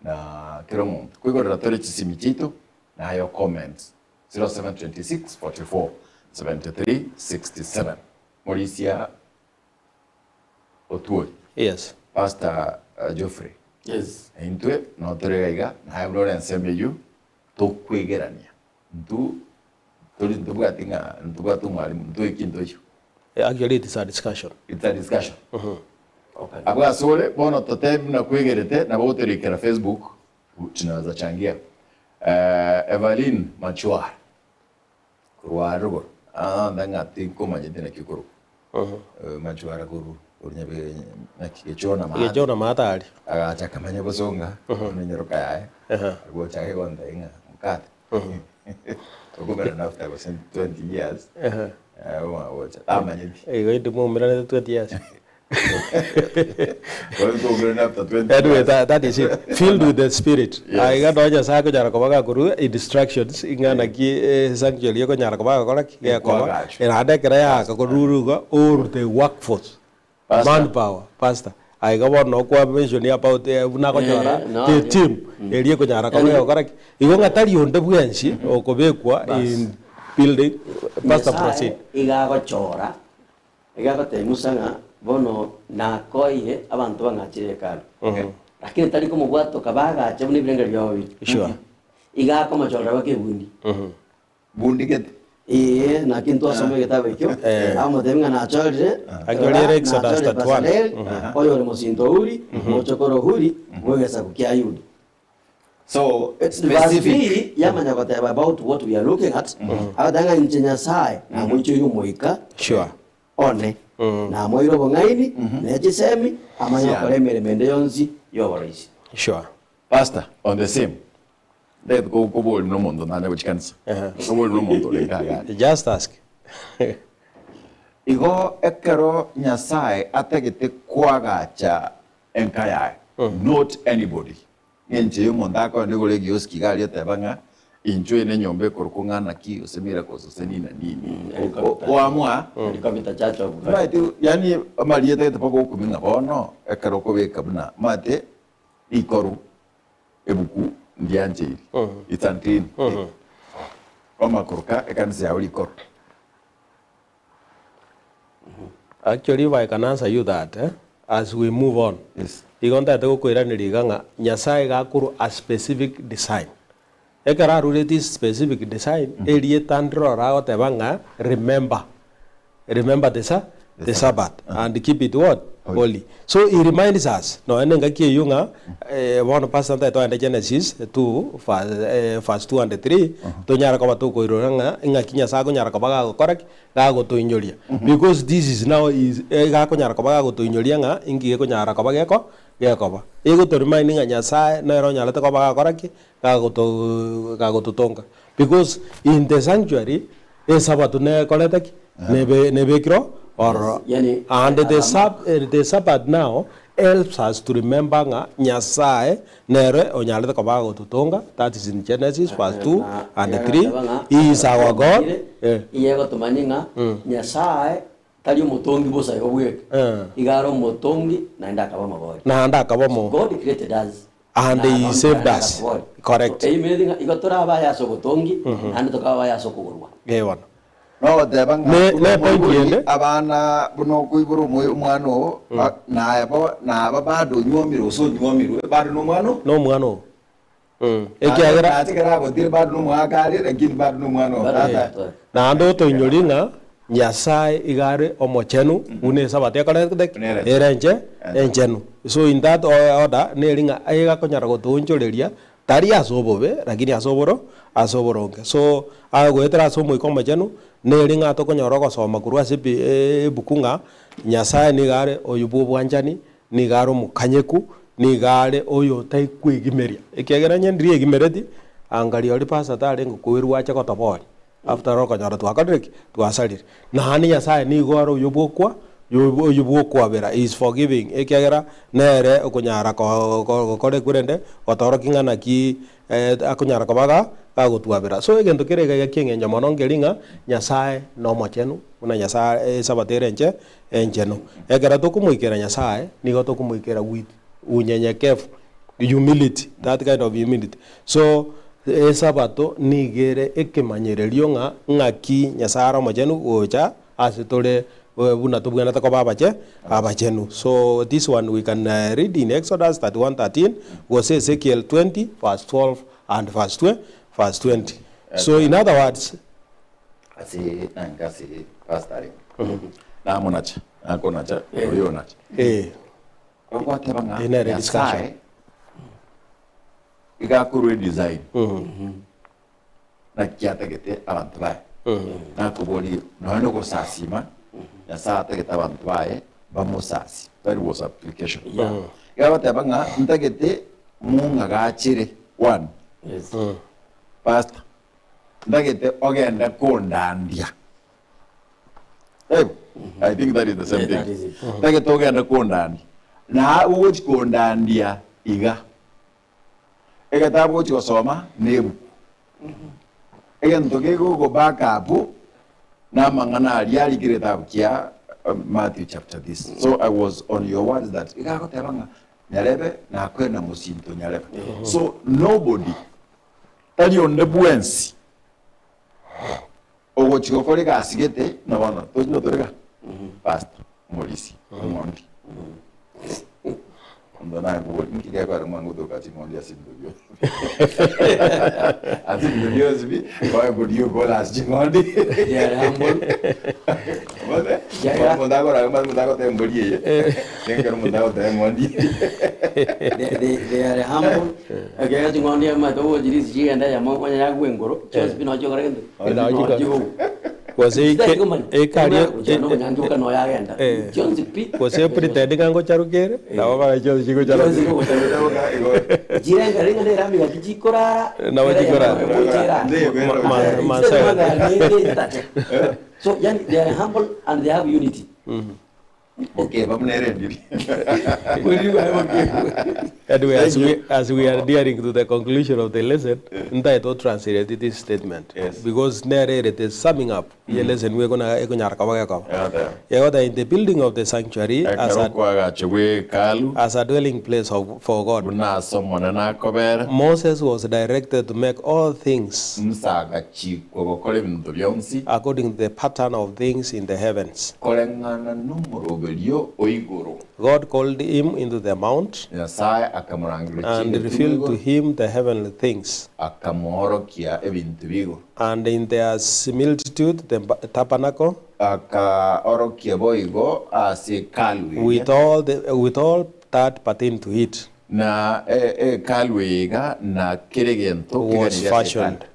Speaker 1: na kera omonto. Koigorera tore chisimi chiaito na your comments 0726 44 73 67 Morisia Otuori.
Speaker 2: Yes.
Speaker 1: Pastor Geoffrey.
Speaker 3: Yes.
Speaker 1: Intwe no tore iga iga naye buna ore ensemo eyio tokwegerania Intwe tori ntobwati ng'a ntobwate omwalimu ntoiki ntoiyo.
Speaker 2: Actually it is a discussion.
Speaker 1: It's a discussion. Abwo ase ore bono totebi buna kwegerete nabo ogotorikera Facebook tunaweza changia. Evaline Machuar korwa are rogoro ande ng'a tinkomanyeti naki okorokwa. Machuar korwa korwa nyabe naki Gechona maate.
Speaker 2: Gechona maate aria.
Speaker 1: Agacha akamanya bosonga emenyeroka yaye agocha agegontebia ng'a mokate. Okomerana after gose 20 years ogocha tamanyeti.
Speaker 2: Igo indi mwaumeranete 20 years.
Speaker 1: Okomerana after 20
Speaker 2: Anyway,
Speaker 1: years.
Speaker 2: that, that is it. Filled with the spirit.
Speaker 1: Yes.
Speaker 2: Aiga no Nyasaye akonyara koba gakorua instructions ing'a naki eh, sanctuary ekonyara koba gakora ki? Gekoba.
Speaker 1: Ekwagachwa.
Speaker 2: Naende ekero yakakorurwe iga all the workforce.
Speaker 1: Pastor.
Speaker 2: Manpower, pastor. Aiga bono noo kwa mention about eh, buna agochora
Speaker 3: Eh, no,
Speaker 2: the
Speaker 3: yeah.
Speaker 2: team eria ekonyara koba
Speaker 3: Yani-
Speaker 2: egokora ki. Igo ng'a tari onde bwensi okobekwa in building, pastor proceed.
Speaker 3: Nyasaye iga agochora, iga agotebia Musa ng'a bono nakoeire abanto bang'achire hekalu. Lakini tari komobwatoka bagacha buna ebirengererio biabo bire.
Speaker 2: Sure.
Speaker 3: Iga akomochorera baka ebundi.
Speaker 1: Bundi gete.
Speaker 3: Ee, naki ntwasoma egetabu ekio, amotebia ng'a nachorire,
Speaker 2: Actually,
Speaker 3: rora,
Speaker 2: ere Exodus
Speaker 3: nachorire
Speaker 2: 31.
Speaker 3: Bezaleli, oyore mosinto o Uri, mochokoro o Huri, bw'egesaku kia Yuda.
Speaker 1: So
Speaker 3: Verse
Speaker 1: specific.
Speaker 3: 3 yamanya goteba about what we are looking at, agoteba ng'a inche Nyasae namoichoire omoika
Speaker 2: Sure.
Speaker 3: one, namoeire obong'aini, ne chisemi, amanye
Speaker 1: Siana.
Speaker 3: gokora emeremo ende yonsi y'oboroisia.
Speaker 2: Sure.
Speaker 1: Pastor, on the same. Ndagete koboria buna omonto ntanya gochia kanisa. Koboria buna omonto ore nka iga.
Speaker 2: Just ask.
Speaker 1: Igo ekero Nyasae atagete koagacha enka yaye, not anybody. Ng'encho ya omonto akoenda igoro egioski iga aria oteba ng'a inchwe ere enyomba ekorokwa ng'a naki gose miracles gose nini na nini. Oamua
Speaker 3: Helicopter Church of God.
Speaker 1: Omanyete yaani amarieta gete mpaka okumia ng'a bono ekero okobeka buna omanyete rikoru Ebuku ndiancheiri, it's unclean. Omakoroka ekanisa yao rikoro.
Speaker 2: Actually if I can answer you that eh, as we move on,
Speaker 1: Yes.
Speaker 2: igo ntagete gokoiraneria iga ng'a Nyasaye iga akorwa a specific design. Ekero aruretie specific design, erieta ndiroro agoteba ng'a remember, remember the sa the sabbath and keep it what? Holy. So he reminds us nonya na engaki eyio ng'a bono pastor ntagete togende Genesis 2 verse 2 and 3 tonyare koba tokoirora ng'a ing'aki Nyasaye akonyara koba gagokora ki? Gagotoinyoria. Because this is now is iga akonyara koba gagotoinyoria ng'a inki gekonyara koba geko gekoba. Egoto remind ng'a Nyasaye nere onyarete koba gagokora ki? Gagoto gagototonga. Because in the sanctuary, esabato nekorete ki? Nebe nebekire ororo.
Speaker 3: Yani,
Speaker 2: And the
Speaker 3: alama.
Speaker 2: sab the sabbath now helps us to remember ng'a Nyasaye nere onyarete koba agototonga, that is in Genesis verse 2 and 3, he is our God, eh.
Speaker 3: Iga egotomanyia ng'a Nyasaye tari omotongi bosa igo bweka,
Speaker 2: Eh.
Speaker 3: iga are omotongi naende akaba omobori.
Speaker 2: Naende akaba omo.
Speaker 3: God created us
Speaker 2: And
Speaker 3: na
Speaker 2: he
Speaker 3: akaonchora
Speaker 2: saved
Speaker 3: naende
Speaker 2: us.
Speaker 3: akatobori.
Speaker 2: Correct.
Speaker 3: So, eyio ng'a igo tore abaye ase obotongi naende tokaba abaye ase okogorwa.
Speaker 2: Eh bono.
Speaker 5: Nogoteba ng'a
Speaker 2: Ne-
Speaker 5: buna
Speaker 2: ne point
Speaker 5: omoibori
Speaker 2: ende.
Speaker 5: abana buna okoibora omoyo omwana oo, ba- naye bo naba bado onyuomire gose onyuomirwe bado nomwana oo.
Speaker 2: Nomwana oo. Ekiagera.
Speaker 5: Nache ekero agotire bado nomwaka are lakini bado nomwana oo.
Speaker 3: Bado
Speaker 5: Tata.
Speaker 3: nomwana.
Speaker 2: Naende otoinyori ng'a Nyasae iga are omochenu buna esabato ekorete ki?
Speaker 5: Buna ere
Speaker 2: Ere enche enchenu. So in that order neri ng'a iga akonyara gotoonchoreria tari ase obobe lakini ase oboro ase oboronge. So agoetera ase omoika omochenu neri ng'a tokonyora ogosoma korwa ase ebi ebuku ng'a Nyasae nigo are oyo bwa obwanchani, nigo are omokanyeku, nigo are oyo otaikwegimeria. Ekiagera onye ndiri egimereti, anga rirorio pastor tarenge koirwa ache gotoboria. After all okonyora twakorire ki? Twasarire. Naende Nyasaye nigo are oyo bw'okwa oyo bw'okwabera, he is forgiving, ekiagera nere okonyara ko gokora ekwe rende gotorokia ng'a naki akonyara koba ga gagotwabera. So egento kere iga iga ki'eng'encho mono nkeri ng'a Nyasaye nomochenu, buna Nyasaye esabato ere enche enchenu. Ekero tokomoikera Nyasaye, nigo tokomoikera with unyenyekevu, humility, that kind of humility. So, Esabato nigo ere ekemanyererio ng'a ng'aki Nyasae are omochenu gocha ase tore buna tobwenerete koba abache abachenu. So this one we can read in Exodus 31:13 gose Ezekiel 20 verse 12 and verse twe verse 20. So in other words,
Speaker 5: Ase nange ase pastor arenge.
Speaker 1: Namonacha, nakonacha, oyo onacha.
Speaker 2: eh,
Speaker 5: Ogoteba ng'a
Speaker 2: Eye nere discussion.
Speaker 5: Nyasae
Speaker 1: Iga akorwa edesign naki atagete abanto baye. Nakoborie nonya na ogosasima, Nyasae atagete abanto baye bamosasime. That was application.
Speaker 3: Yeah.
Speaker 5: Iga agoteba ng'a ntagete mong'agachere
Speaker 1: One,
Speaker 3: Yes.
Speaker 1: pastor, ntagete ogende kondandia. Taibo? I think that is the same
Speaker 3: Yeah, that
Speaker 1: thing.
Speaker 3: is it.
Speaker 1: Ntagete ogende kondandia. Na ogochi kondandia iga. Egetabu ogochi gosoma nebuku. Egento kegogo back up na amang'ana aria arikire egetabu kia Matthew chapter this. So I was on your words that iga agoteba ng'a nyarebe nakwena mosinto nyarebe. So nobody tari onde bwensi ogochi gokora egasi gete na bono tochi notore iga pastor omorisia omong'ondi omonto naye nki gekogera omwana gotoka ase ching'ondi ase ebinto bionsi ase ebinto bionsi pi kwaye koria okore ase ching'ondi
Speaker 3: They are humble.
Speaker 1: Omanyete?
Speaker 3: Yeah.
Speaker 1: Omonto akora omonto agoteba embori eye nekero omonto agoteba eng'ondi
Speaker 3: They, they, they are humble. Ekero ching'ondi amato ogochirisia chigenda eyemo onye yagwa engoro, chionsi pi nochi okora gento.
Speaker 2: Nochi
Speaker 3: Nochi gogwa.
Speaker 2: Gose ike
Speaker 3: Chitari komanya.
Speaker 2: ekaria
Speaker 3: Gochia nomonyangi oka noyo agenda.
Speaker 2: Eh.
Speaker 3: Chionsi pi.
Speaker 2: gose pretend ng'a ngocharukere, nabo bagacha
Speaker 3: Chionsi
Speaker 2: chigocharuka.
Speaker 3: gogocharuka. Chirenga ring'ana erami gaki chikorara.
Speaker 2: Nabo chikorara.
Speaker 3: So yani they are humble and they have unity.
Speaker 5: Bokeba buna ere endiri.
Speaker 2: Anyway, as
Speaker 1: Thank
Speaker 2: we,
Speaker 1: you.
Speaker 2: as we are nearing to the conclusion of the lesson, ntaete to translate this statement.
Speaker 1: Yes.
Speaker 2: Because nere it is summing up ye lesson we gonna ekonyara koba gekoba.
Speaker 1: Yeah, there.
Speaker 2: Yegota in the building of the sanctuary as
Speaker 1: Ekero
Speaker 2: a,
Speaker 1: kwagache bwa hekalu,
Speaker 2: as a dwelling place of, for God.
Speaker 1: buna ase Omonene akobera,
Speaker 2: Moses was directed to make all things
Speaker 1: Musa agachikwa gokora ebinto bionsi
Speaker 2: according to the pattern of things in the heavens.
Speaker 1: koreng'ana nomoroberio o igoro.
Speaker 2: God called him into the mount
Speaker 1: Nyasae akamorangeria
Speaker 2: and
Speaker 1: chigetwe
Speaker 2: revealed to
Speaker 1: igoro,
Speaker 2: him the heavenly things.
Speaker 1: akamoorokia ebinto bia igoro.
Speaker 2: And in their similitude, the tabernacle,
Speaker 1: Akaorokia boigo ase hekalu eria.
Speaker 2: with all, the, with all that pertained to it,
Speaker 1: Na hekalu eye iga na kera egento
Speaker 2: was
Speaker 1: keganire ase
Speaker 2: fashioned.
Speaker 1: hekalu.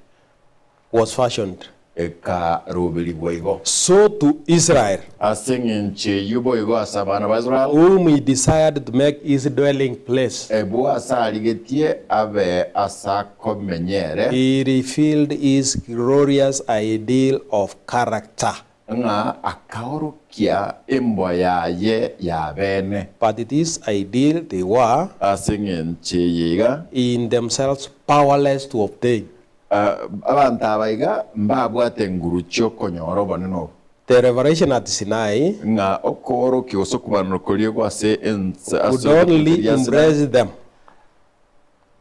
Speaker 2: Was fashioned.
Speaker 1: Ekaroberigwa igo.
Speaker 2: So to Israel,
Speaker 1: Ase eng'encho eyio boigo ase abana ba Israel.
Speaker 2: whom he desired to make his dwelling place.
Speaker 1: Ebwo ase arigetie abe ase akomenya ere.
Speaker 2: He revealed his glorious ideal of character.
Speaker 1: Ng'a akaorokia embwa yaye ya bene.
Speaker 2: But this ideal they were.
Speaker 1: Ase eng'encho eye iga.
Speaker 2: In themselves powerless to obtain.
Speaker 1: Abanto aba iga mbabwate nguru chi'okonyora obonene obo.
Speaker 2: The revelation at Sinai.
Speaker 1: Ng'a okoorokia gose okobanwa koria gwase ense
Speaker 2: Could
Speaker 1: ase
Speaker 2: only
Speaker 1: egetunwa gia Sinai.
Speaker 2: embrace them.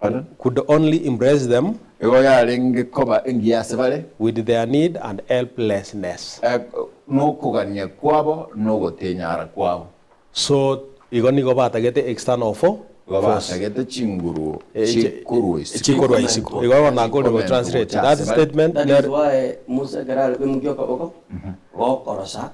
Speaker 1: Pardon?
Speaker 2: Could only embrace them.
Speaker 1: Igo yarenge koba engiya ase bare.
Speaker 2: With their need and helplessness.
Speaker 1: Nokogania kwabo nogotenyara kwabo.
Speaker 2: So igo nigo batagete external force.
Speaker 1: Igo batagete chinguru chikorwa isiko.
Speaker 2: Chikorwa isiko. Igo bono nakore go translate that statement.
Speaker 3: That is why Musa ekero are koimokia okoboko gokorosa,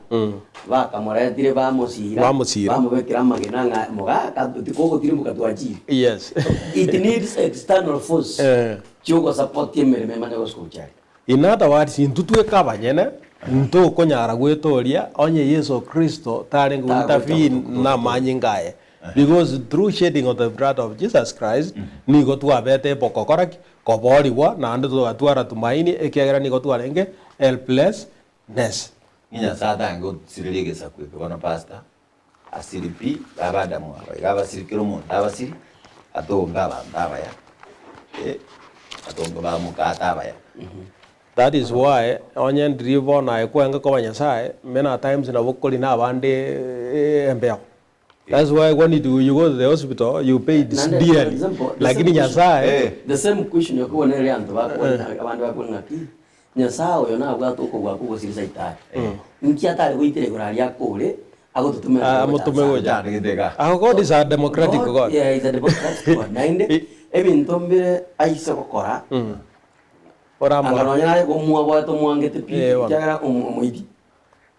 Speaker 3: bakamoretire bamosira,
Speaker 2: Bamosira.
Speaker 3: bamobekera amagena ng'a mogaka tikogotirimboka twachire.
Speaker 2: Yes.
Speaker 3: It needs external force
Speaker 2: Eh.
Speaker 3: chiogosupport emeremo emanye gosuka gochia.
Speaker 2: In other words, intwe tweka abanyene ntokonyara gwetoria onye Yeso Kristo tarenge
Speaker 3: Tagocha
Speaker 2: gointervene
Speaker 3: gotokotoria.
Speaker 2: namanyinga aye. Because through shedding of the blood of Jesus Christ nigo twabete ebokokora ki? Koboorigwa naende togatwara tumaini ekiagera nigo twarenge helplessness.
Speaker 5: Ng'a Nyasae atange gosireria egesaku eke bono pastor, asiri pi, baba Adamu aba iga abasiri kera omonto abasiri, atonge abanto abaya, eh, atonge bamokate abaya.
Speaker 2: That is why onye ndiri bono aye kwenge koba Nyasaye, many a times nabo okorina abande embeo. That's why when it, you go to the hospital you pay it
Speaker 3: Naende, for
Speaker 2: dearly.
Speaker 3: example, the
Speaker 2: Lakini
Speaker 3: same question-
Speaker 2: Nyasaye
Speaker 5: Eh.
Speaker 3: The same question okobona ere abanto bakobona abande bakobona ng'aki Nyasaye oyo nabwate okobua kogosiria Saitani. Nki atare goitera igoro aria akore agototomera
Speaker 2: Ah,
Speaker 3: gocha
Speaker 2: amotume
Speaker 3: ase
Speaker 2: gocha.
Speaker 5: Ochandegete iga.
Speaker 2: Our God is a democratic
Speaker 3: God,
Speaker 2: God.
Speaker 3: Yeah, is a democratic God. Naende ebinto mbire aise gokora
Speaker 2: Oramora.
Speaker 3: anga nonya nare komwabwate omwangete pi
Speaker 2: Eh, bono.
Speaker 3: ekiagera omoiti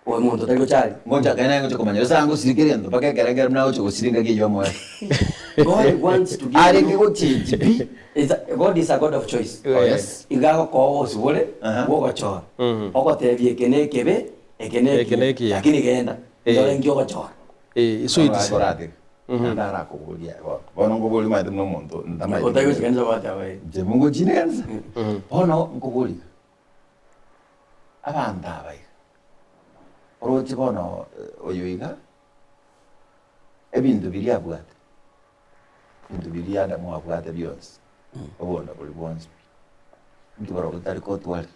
Speaker 3: oyo monto tari gochari.
Speaker 5: Ngocha kaina ngocha komanya gose angosiri kera egento mpaka ekero ekero buna agocha gosira engaki eyio omoe.
Speaker 3: God wants to give
Speaker 5: Arenge
Speaker 3: you
Speaker 5: gochenji pi.
Speaker 3: Is a, God is a God of choice.
Speaker 5: Oh, yes.
Speaker 3: Iga agokoa obosibore
Speaker 5: Aha.
Speaker 3: bwogochora. Ogotebia eke na ekebe, eke na
Speaker 2: Eke na
Speaker 3: ekiya.
Speaker 2: ekiya.
Speaker 3: Lakini genda,
Speaker 2: Eh.
Speaker 3: ndore nki ogochora.
Speaker 2: Eh, so it is.
Speaker 5: Akoratiga. Naende arakoboria bono. Bono nkoboria omanyete buna omonto ntamaeti.
Speaker 3: Otari gochia kanisa gwateba eh.
Speaker 5: Inche mongochia ekanisa. Bono nkoboria, abanto aba iga, oroche bono oyo iga, ebinto biria abwate, ebinto biria Adamu abwate bionsi, obonda boria bwonsi pi, inki barobwo tari kotwarire?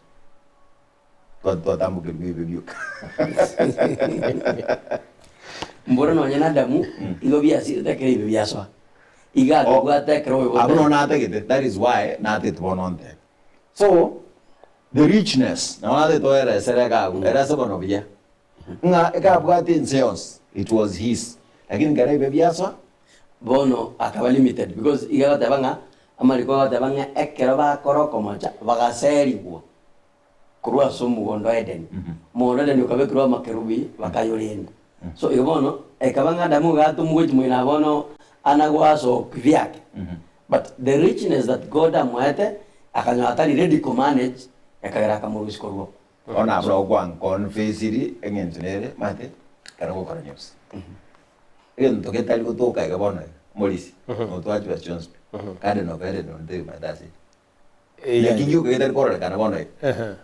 Speaker 5: Twa- Twatambokerwa ebibe bioka.
Speaker 3: Mboro nonye na Adamu, igo biasirete ekero ebibe biasoa. Iga
Speaker 5: Oh,
Speaker 3: akabwata ekero oyo
Speaker 5: Abwo nonya natagete, that is why natete bono ntebe. So, the richness, nabo natete oeresere iga abwo, erese bono buya. Ng'a ekabwate ense yonsi, it was his. Lakini ekero ebibe biasoa,
Speaker 3: Bono akaba limited because iga agoteba ng'a amariko agoteba ng'a ekero bakora okomocha bagaserigwa korwa ase omogondo o Edeni. Omogondo o Edeni okabekerwa amakerubi bakayorenda. So igo bono ekaba ng'a Adamu iga atomwa gochia moino bono ana goasokia biake. But the richness that God amoete akanyora atari ready komanage ekagera akamorusia korwa oo.
Speaker 5: Bono abwo gwankonfesiri eng'encho nere omanyete ekero ngokora news. Egento getari gotoka iga bono iga, omorisia, notwachwa chionsi pi, kandi nokaire nonye teri ase.
Speaker 2: Eh,
Speaker 5: Naki ngioka getari kororekana bono iga.
Speaker 2: Ehe.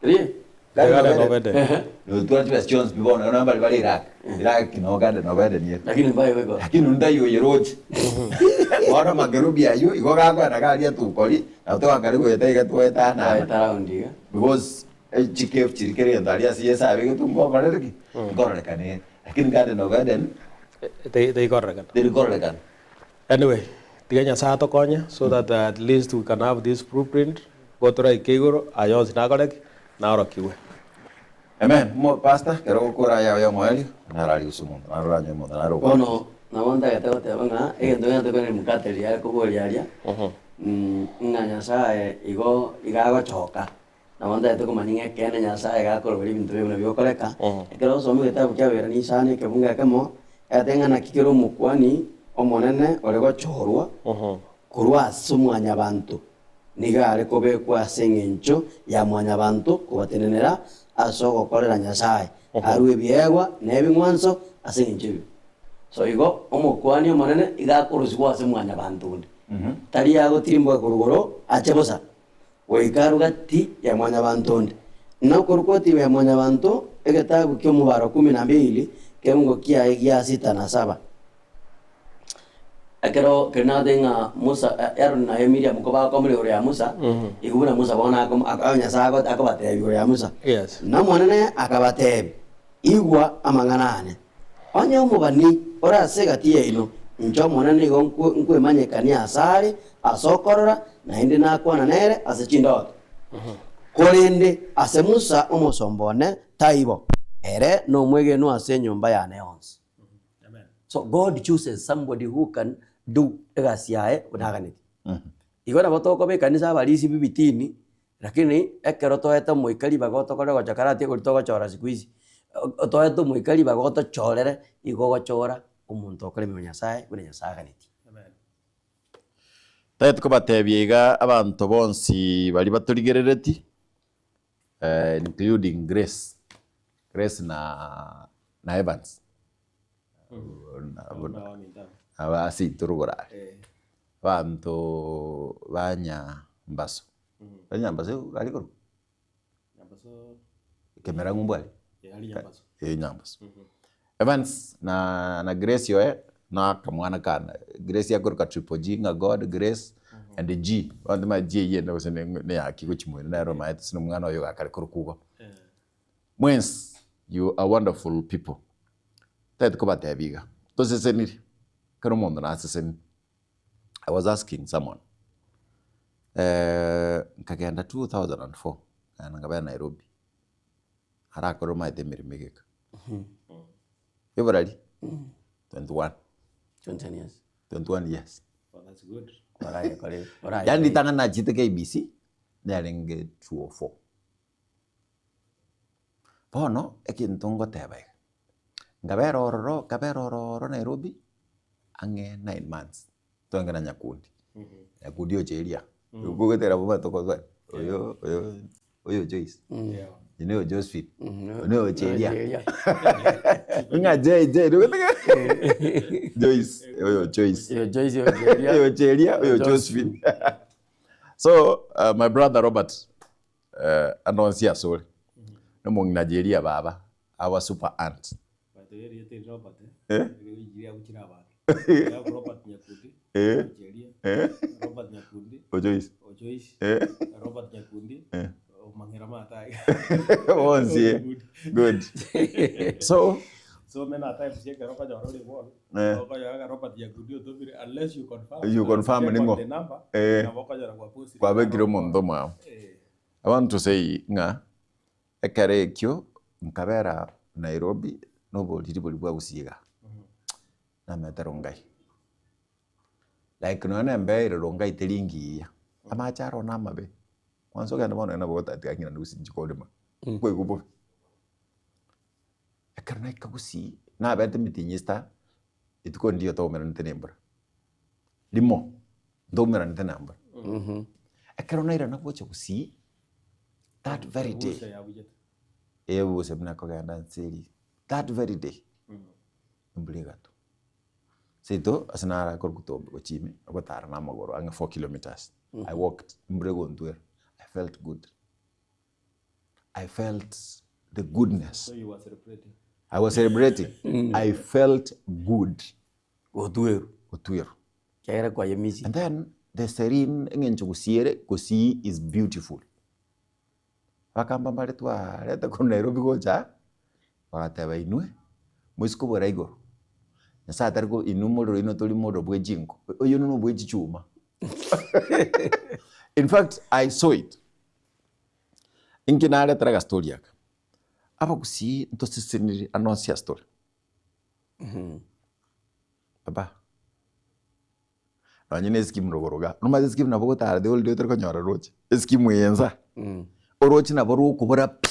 Speaker 3: Riria.
Speaker 2: Garden of Eden.
Speaker 5: Notwara chibesa chionsi pi bono nabo bari bare Iraq. Iraq no Garden of Eden ere.
Speaker 3: Lakini mbaye goika.
Speaker 5: Lakini onde taiyo oyeroche. Bono amakerubi aywo igo gakoenda iga aria tukori, nabo togakare goeta iga twaetanana.
Speaker 3: Twaeta round iga.
Speaker 5: Because chicave chiri kera egento aria ase Yeso abegetwe nkokorere ki? Nkororekana ere. Lakini Garden of Eden
Speaker 2: Teikororekana.
Speaker 5: teri kororekana.
Speaker 2: Anyway, tiga Nyasaye atokonye so that at least we can have this blueprint, igo toraike igoro, aya onsi nakore ki? Naorokigwe.
Speaker 5: Amen. Mo pastor, kero ogokora aya oyo omoerio, narari gose omonto, naro oranywe omonto, naro ogoaka.
Speaker 3: Bono nabo ntagete goteba ng'a egento gento kere mokate riria are koboria aria, ng'a Nyasaye igo iga agochoka, nabo ntagete komanya ng'a ekeene Nyasaye iga akoroberia ebinto bire buna bigokoreka, ekero ogosoma egetabu kia Abaibirania isano ekebungo ekemo, egate ng'a naki kera omokuani omonene ore gochorwa korwa ase omwanyabanto, nigo are kobekwa ase engencho ya mwanyabanto kobatenenera ase ogokorera Nyasae, arue ebiegwa na ebing'wanso ase engencho y'ebibe. So igo omokuani omonene iga akorusigwa ase mwanyabanto onde, tari agotirimboka korwa igoro ache bosa, goika arue gati ya mwanyabanto onde. Na okorwa kw'otiba ya mwanyabanto, egetabu ki'omobaro kumi na mbili, keungo kiaye gia sita na saba. Ekero keria nagotebi ng'a Musa, Aaron naye Miriam kobakomora igoro ya Musa, igo buna Musa bono akomo ako Nyasae ago akobatebia igoro ya Musa.
Speaker 2: Yes.
Speaker 3: Na Omonene akabatebia, Igwa amang'ana ane. Onye omobani ore ase egati yaino, inche Omonene nigo nkwe nkwemanyekania asare ase okorora, naende nakwana nere ase chindoto. Korende ase Musa omosomba one taibo, ere nomwegenwa ase enyomba yane yonsi. So God chooses somebody who can do egasi yaye buna aganetie. Igo nabo tokoba ekanisa abarisia b'ebitini, lakini ekero toete omoika ribaga otokore gocha karati ekori togochora siku hizi, toete omoika ribaga otochorere, igo ogochora omonto okore emeremo ya Nyasaye buna Nyasaye aganetie.
Speaker 1: Tagete kobatebia iga abanto bonsi baria batorigerereti, including Grace, Grace na na Evans, aba ase intwe rogoro aria, abanto ba Nyambaso, ba Nyambaso aria korwa? Kemera ng'umbu aria? Eh Nyambaso. Evans na na Grace oye na akamwana kane, Grace akorokwa Triple G ng'a God, Grace and G, bono timanyeti G eyio ende gose neyaki gochia moino nere omaete ase omwana oyo gakare korokwa igo. Mwensi you are wonderful people, ntagete kobatebia iga, toseseniri, ekero omonto naseseni, I was asking someone, nkagenda 2004, nkagenda nkabera Nairobi, arakore omaete emeremo egeka, February 21.
Speaker 3: 21 years.
Speaker 1: 21 years.
Speaker 2: Oh, that's good.
Speaker 3: Orayekore, orayekore.
Speaker 5: Yaani ritang'ani nachete KBC, narenge 204. Bono, egento ngoteba iga, nkabera ororo, nkabera ororo Nairobi, ang'e nine months, twenge na Nyakundi, Nyakundi ocha area, okogotera bo batokoba oyo oyo oyo Joyce,
Speaker 2: Yeah.
Speaker 5: oyo noyo Josephine, oyo noyo Cheria, ng'a J J Joyce, oyo Joyce.
Speaker 3: Oyo Joyce, oyo Cheria.
Speaker 5: Oyo Cheria, oyo Josephine.
Speaker 1: So my brother Robert, ande onsi asore, nomong'ina Jeria baba, our super aunt.
Speaker 2: By the way, erieta eri Robert, eh?
Speaker 1: Eh?
Speaker 2: Riria riabuchire abanto. We have Robert Nyakundi,
Speaker 1: Eh?
Speaker 2: Ocheria,
Speaker 1: Eh?
Speaker 2: Robert Nyakundi,
Speaker 1: Ojoyce.
Speaker 2: Ojoyce,
Speaker 1: Eh?
Speaker 2: Robert Nyakundi,
Speaker 1: Eh.
Speaker 2: Omang'era Matai.
Speaker 1: Bonsi, eh? Good. So,
Speaker 2: So many a times ekero okonyora ore bono,
Speaker 1: Eh.
Speaker 2: okonyora ng'a Robert Nyakundi otomire unless you confirm.
Speaker 1: You confirm
Speaker 2: Check
Speaker 1: ning'o.
Speaker 2: on the number,
Speaker 1: Eh.
Speaker 2: nabo okonyora gwapostire.
Speaker 1: kwabekire omonto omwao.
Speaker 2: Eh.
Speaker 1: I want to say ng'a ekero ekio nkabera Nairobi na oboriri boria bwa gusii iga, namete Rongai. Like nonya na embeo ere Rongai teri ngiya, amache aro na amabe, kwanza ogende bono nabo ogotatiga ng'a naende gose inche korema, nkoigwa bobe. Ekero naika gusii, nabete emetienyi esita, rituko ndiyo twaumeranete na embura, rimo ntwaumeranete na embura. Ekero nairana gocha gusii, that very day,
Speaker 2: Ruhusa ya bujete.
Speaker 5: ebuse buna kogenda nse eria, that very day, embura egatwa. Seito ase nare akorokwa Tombe gochia ime, ogotara na amagoro ang'e 4 kilometres, I walked, embura egontwera, I felt good. I felt the goodness.
Speaker 2: So you were celebrating.
Speaker 5: I was celebrating. I felt good.
Speaker 3: Gotwerwa.
Speaker 5: Gotwerwa.
Speaker 3: Ekiagera kwayemisi.
Speaker 5: And then the serene eng'encho gusii ere, gusii is beautiful. Bakamba mbare twareta korwa Nairobi gocha aa, bagateba inwe, moise kobora igoro, Nyasaye atari ko inwe morero oino tori morero bwe chinko, oyio no bwe chichuma. In fact, I saw it. Inki naretera agastori aka, abagusii ntoseseniri ande onsi ase tore. Baba, nonye na eskimu rogoro igaa, nomanyete eskimu nabo ogotara the whole day otari konyora roche, eskimu eye nsa, oroche nabo rokobora pi,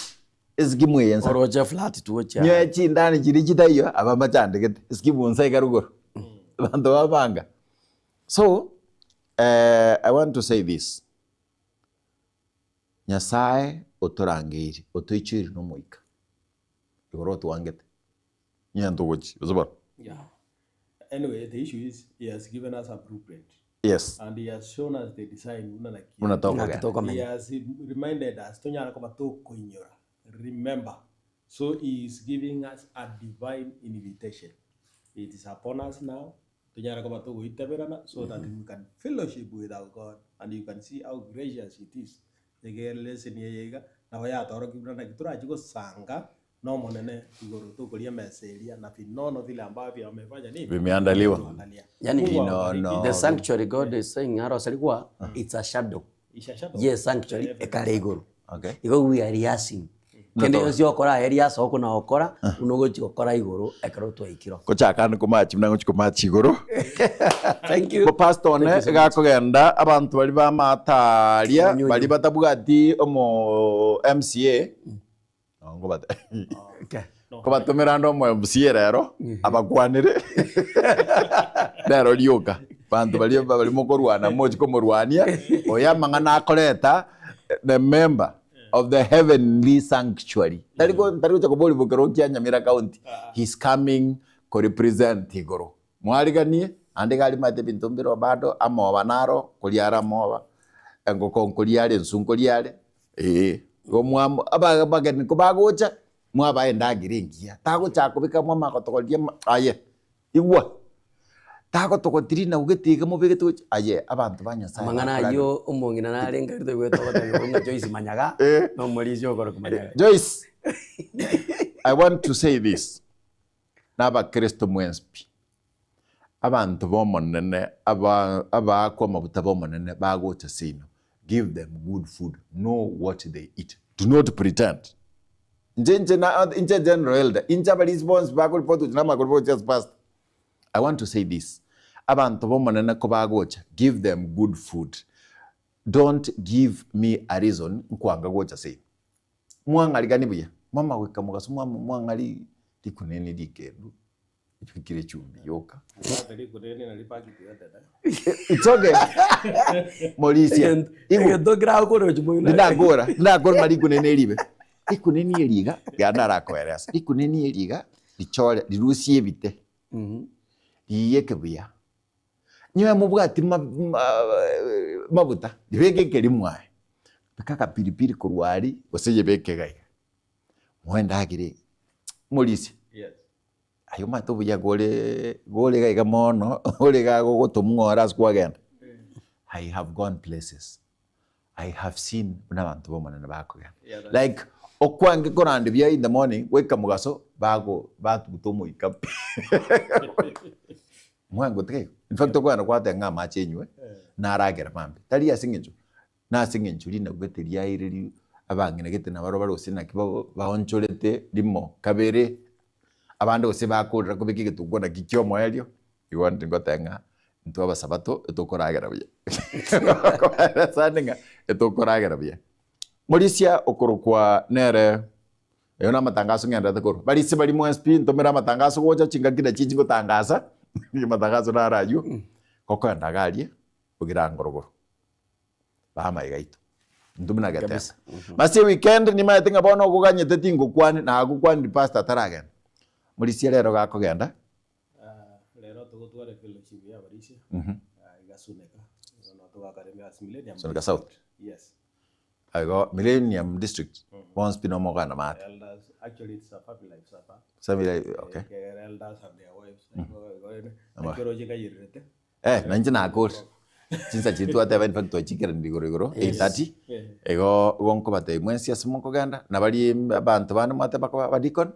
Speaker 5: eskimu eye nsa.
Speaker 3: Oroche flat tuoche
Speaker 5: Nyoe chindani chiria chitaiyo, aba mbachandegete, eskimu nsa iga rogoro, abanto babanga. So, I want to say this, Nyasaye otorangeiri, otoichoiri na omoika, igoro otwangete, onye ntogochi, gose bono?
Speaker 2: Yeah. Anyway, the issue is he has given us a blueprint.
Speaker 5: Yes.
Speaker 2: And he has shown us the design buna naki.
Speaker 5: Buna
Speaker 3: Naki
Speaker 5: tokogenda.
Speaker 2: He
Speaker 3: tokomenya.
Speaker 2: has reminded us tonyara koba tokoinyora. Remember. So he is giving us a divine invitation. It is upon us now. Tonyare koba togoiteberana so that we can fellowship with our God and you can see how gracious it is. Egere lesson eye iga nabo yatorokia buna naki torachi gosanga n'Omonene igoro tokoria emesa eria na vinono vile ambavyo amefanya nini?
Speaker 1: Vimeandaliwa.
Speaker 2: Ametuandalia.
Speaker 3: Yani,
Speaker 2: Mungu awabariki.
Speaker 5: Vinono.
Speaker 3: The sanctuary God is saying aroserigwa it's a shadow.
Speaker 2: It's a shadow.
Speaker 3: Yes, sanctuary ekare igoro.
Speaker 5: Okay.
Speaker 3: Igo we are rehearsing. Kende yonsi okora aye riasa okona gokora, buna ogochi gokora igoro ekero twaikire.
Speaker 1: Gochaka nkomachi buna ngochi komachi igoro.
Speaker 3: Thank you.
Speaker 1: Bo pastor one
Speaker 3: Thank you so much.
Speaker 1: gakogenda abanto baria bamataria
Speaker 3: Onyonyo.
Speaker 1: baria batabwati omo MCA ngobate
Speaker 3: Okay.
Speaker 1: kobatomera ande omo MCA rero abakwanere rero rioka banto baria bari mokorwana mochi komorwania oyo amang'ana akoreta the member of the heavenly sanctuary tari ko tari gocha kobori bokero kia Nyamira county he's coming ko represent igoro mwariganie ande gari mate binto mbiro bado amoba naro koria ara amoba engoko nkoria are ensu nkoria are ee igo mwamo aba abageni kobagocha mwabae endagera engiya tagochaka kobeka mwamanya gotogoria aye igwa. Tagotogotiri na gete iga mobegete gochia aye abanto ba Nyasaye
Speaker 3: Amang'ana
Speaker 5: bakoragera.
Speaker 3: ayio omong'ina narenge aria toigwete ogotebigwa ng'a Joyce Manyaga
Speaker 1: Eh.
Speaker 3: na omorisia okorokwa Manyaga.
Speaker 1: Joyce, I want to say this, na abakristo mwensi pi, abanto b'Omonene aba abaakwa amabuta b'Omonene bagocha seino, give them good food, know what they eat, do not pretend. Inche inche na inche general elder, inche abarisia bonsi bakoripoti gochia namakoripoti gochia ase pastor. I want to say this, abanto b'Omonene kobagocha, give them good food, don't give me a reason nkwanga gocha seino. Mwang'arigani buya, mwama goika mogaso mwama mwang'ari rikuneni rikendu, ribekire echumbi yoka.
Speaker 2: Obwate rikuneni nari pakiti etete.
Speaker 1: It's okay. Morisia, igwe.
Speaker 3: Egento keragokorwa gochia moino.
Speaker 1: Ndinakora, ndinakora ng'a rikuneni eribe. Rikuneni eri iga, iga narakoeresa, rikuneni eri iga, richore, rirusie ebite, riiyeke buya. Nyowe mobwati ma- ma- mabuta, ribeke ekeri mwaye, beka akapilipili korwa aria, gose yebeke iga iga. Moe endagera eye, morisia.
Speaker 2: Yes.
Speaker 1: Aye omanyete obuya gore gore iga iga mono, ore iga gogotomwa ng'a ore ase kwagenda. I have gone places. I have seen buna abanto b'Omonene bakogenda.
Speaker 2: Yeah, that's-
Speaker 1: Like okwange korande buya in the morning, goika mogaso, bago batuguta omoika pi. Mwango tiga igo. In fact okogenda kwateba ng'a amache enywe, naragera mambia. Tari ase eng'encho, nase eng'encho rinagu gete riaire ri abang'ina gete nabaro bare gose naki babo baonchorete rimo kabere, abande gose bakorera kobeka egetunguo naki kia omoerio, Igo inde ngoteba ng'a intwe abasabato etokoragera buya. Koeresa ande ng'a etokoragera buya. Morisia okorokwa nere ayo na amatangaso ng'enderete korwa. Barisia baria mwensi pi ntomere amatangaso gocha chingaki nachi chigotangasa, amatangaso naro aywo, gokoenda iga aria, ogira ngorogoro. Bamaiga aito. Intwe buna getesa. Mase eweekend nimaete ng'a bono okoganyete tingokwania, nagokwaniri pastor ataragenda. Morisia rero gakogenda.
Speaker 2: Rero togotwara efellowship ya abarisia iga Suneka, igo nabo togakaremia ase Millennium
Speaker 1: Suneka South.
Speaker 2: Yes.
Speaker 1: Igo Millennium District bonsi pi nomogana maate.
Speaker 2: Elders, actually it's a family life supper.
Speaker 1: Family life, okay.
Speaker 2: Eh, elders and their wives. Igo naki oroche kayererete.
Speaker 1: Eh, nainche nakore. Chinsa chiria twateba in fact twachiikeranire igoro igoro, 8:30, igo igo nkobatebia mwensi ase mokogenda, na baria abanto bande mwateba koba abadikoni.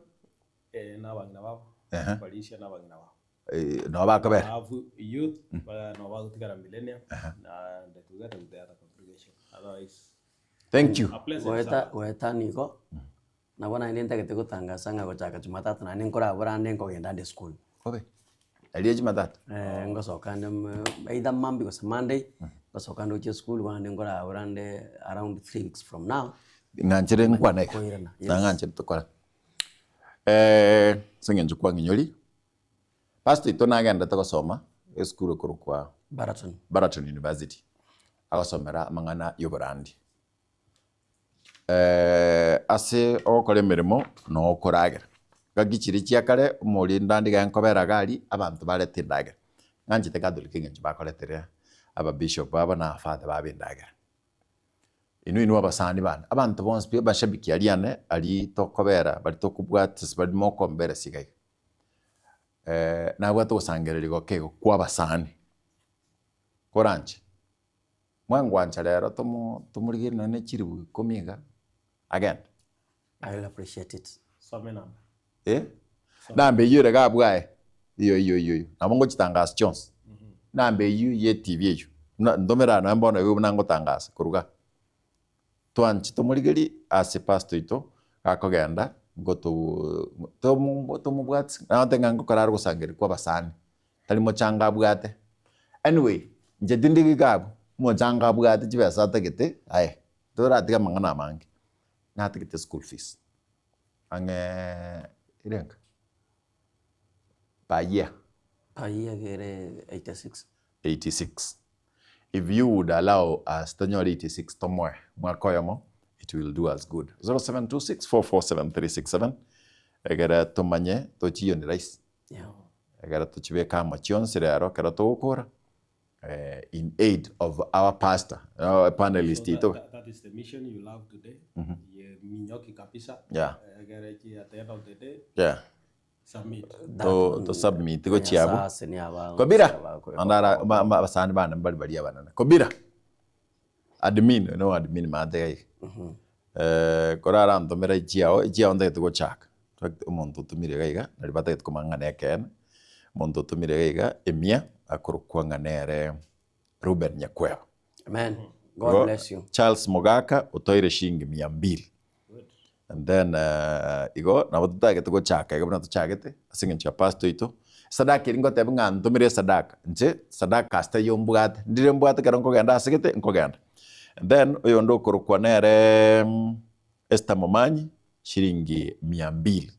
Speaker 2: Eh, na abang'ina babo.
Speaker 1: Ehe.
Speaker 2: Barisia na abang'ina babo.
Speaker 1: Eh, nabo bakobera.
Speaker 2: Alafu youth, ba- nabo bagotigara millennium, and together with the other congregation. Otherwise,
Speaker 1: Thank you.
Speaker 2: a pleasant
Speaker 3: Goeta
Speaker 2: Sabbath.
Speaker 3: goeta nigo, nabo naende ntagete gotangasa ng'a gochaka Jumatatu naende nkorabora ande nkogenda ande esukuru.
Speaker 1: Obe. Erio Jumatatu.
Speaker 3: Eh, ngosoka ande mm either mambia gose Monday, ngosoka ande gochia esukuru bono naende nkorabora ande around 3 weeks from now.
Speaker 1: Ng'anchere nkwane iga.
Speaker 3: Koirana, yes.
Speaker 1: Nang'anchere tokore. Eh, ase eng'encho kwang'inyori, pastor oito nagenderete gosoma esukuru ekorokwa
Speaker 3: Baraton.
Speaker 1: Baraton University, agosomera amang'ana ya oborandi. Ase ogokora emeremo na okoragera, ngaki chiria chia kare omorindandi iga nkobera iga aria, abanto bareta endagera. Ng'anchete Catholic eng'encho bakoretera ababishop babo na abafather babo endagera. Inwe inwe abasani bane, abanto bonsi pi amashabiki aria ane aria tokobera baria tokobwatisi baria mokomberesia iga iga. Nabwate ogosangereria goke igo kwa abasani, koranche, mwengwancha rero tomo tomorigererie nonye ne chilifu ikomi iga, agende.
Speaker 3: I will appreciate it.
Speaker 2: Some number.
Speaker 1: Eh? Namba eyio ere iga abwo aye, iyo iyo iyo iyo, nabo ngochitangasa chionsi. Namba eyio ya etv eyio, buna ntomere aa nonye bono iga buna ngotangasa korwa igaa. Twanche tomorigerie ase pastor oito, gakogenda ngoto tomo tomobwati nagotebi ng'a ngokora are ogosangereria kwa abasani, tari mochanga abwate. Anyway, inche tindi iga abwo, omochanga abwate chibesa atagete aye, toratiga amang'ana amange, natagete school fees, ang'eeee erenga? Per year.
Speaker 3: Per year kere 86.
Speaker 1: 86 if you would allow us tonyore 86 tomoe mwaka oyomo it will do us good 0726447367 egere tomanye tochiyoni rahisi
Speaker 3: Yeah.
Speaker 1: egere tochibeke amo chionsi rero ekero togokora eh, in aid of our pastor our panelist
Speaker 2: So that,
Speaker 1: ito
Speaker 2: that, that is the mission you love today. Ye minyoki kabisa.
Speaker 1: Yeah.
Speaker 2: Eh, egere ki at the end of the day
Speaker 1: yeah
Speaker 2: submit.
Speaker 1: to to submit gochia abwo
Speaker 3: Nyasaye ni aba-
Speaker 1: Kobira
Speaker 3: aba-
Speaker 1: andara ba- ba- abasani bane mbari baria abanene Kobira admin no admin maate iga iga eh, korarantomera echiao echiao ntagete gochaka in fact omonto otomire iga iga nari batagete komanya ng'a nekeene omonto otomire iga iga emia akorokwa ng'a nere Reuben Nyakweba.
Speaker 3: Amen. God
Speaker 1: Igo
Speaker 3: bless you.
Speaker 1: Charles Mogaka otoire shilingi mia mbili and then eh, igo nabo totagete gochaka iga buna tochagete ase eng'encho ya pastor oito esadaka eri ngoteba ng'a ntomere esadaka inche sadaka ase taiyo mbwate ndire mbwate ekero nkogenda ase gete nkogenda and then oyonde okorokwa nere Esther Momanyi shilingi mia mbili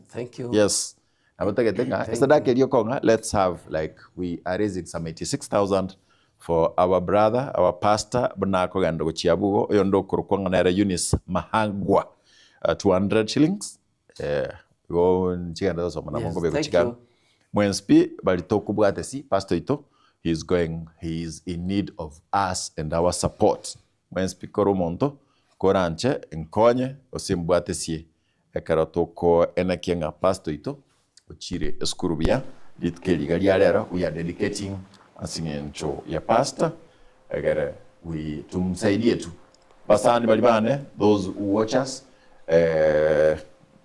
Speaker 3: Thank you.
Speaker 1: Yes. Nabo tagete ng'a esadaka eria okong'a let's have like we are raising some 86000 for our brother, our pastor buna akogenda gochia abwo igo, oyonde okorokwa ng'a nere Eunice Mahagwa 200 shillings eh, igo nchigende gosoma nabo
Speaker 3: Yes,
Speaker 1: nkobe
Speaker 3: thank
Speaker 1: gochika
Speaker 3: you.
Speaker 1: mwensi pi bari tokobwate si pastor oito he is going he is in need of us and our support mwensi pi kore omonto koranche nkonye gose mbwatesie Ekero tokoenekia ng'a pastor oito ochire esukuru buya, rituko eri iga ria rero we are dedicating ase eng'encho ya pastor egere we tumsaidie tu. Basani baria bane those who watch us eh,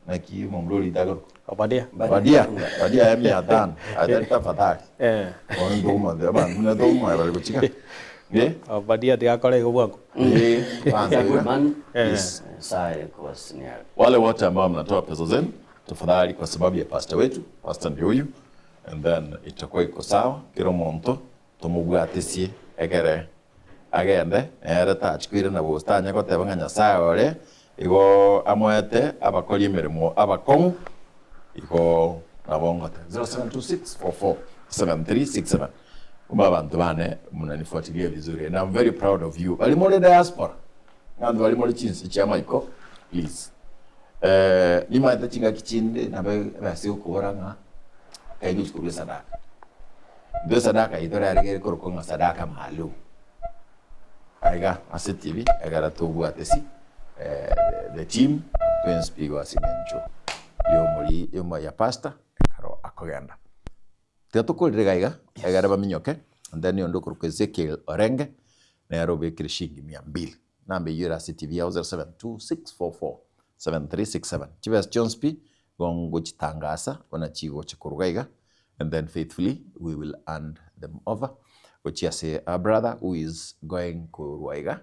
Speaker 1: naki omomura oria itakorokwa?
Speaker 2: Obadia.
Speaker 1: Obadia, Obadia aye mia tano, atari tafadhali.
Speaker 2: Eh.
Speaker 1: Bono ntokomotebi abanto buna tokomoa bare gochika. Eh?
Speaker 2: Obadia tiga akore igo bwango.
Speaker 1: Eh,
Speaker 3: He's a good man.
Speaker 1: Yes.
Speaker 3: Nyasaye kobasesenia.
Speaker 1: Wale wote ambao mnatoa pesa zenu tafadhali, kwa sababu ya pastor wetu, pastor ndio huyu, and then itakuwa iko sawa. Kera omonto tomobwatesie ekere agende nere tachi koirana bosa tanya goteba ng'a Nyasaye ore igo amoete abakori emeremo abakong'u igo nabo ngote 0726447367 kumbe abanto bane mnanifuatilia vizuri and I'm very proud of you bari more diaspora Abanto baria more chinse chi'amaiko, please. Eh, nimaete chingaki chinde nabo ebase gokobora ng'a kai gochi korwa esadaka. Intwe esadaka yaito rero iga ekorokwa ng'a sadaka maalum. Aiga ase TV ekero tobwate si the team twensi pi igo ase eng'encho yomori ya pastor ekero akogenda. Tiga tokorire iga iga egere baminyoke and then onde okorokwa Ezekiel Orenge nere obekire shilingi mia mbili. Namba eyio ere ase TV yao 0726447367. Chibesa chionsi pi igo ngochitangasa buna chigocha korwa iga iga and then faithfully we will hand them over gochia ase our brother who is going korwa iga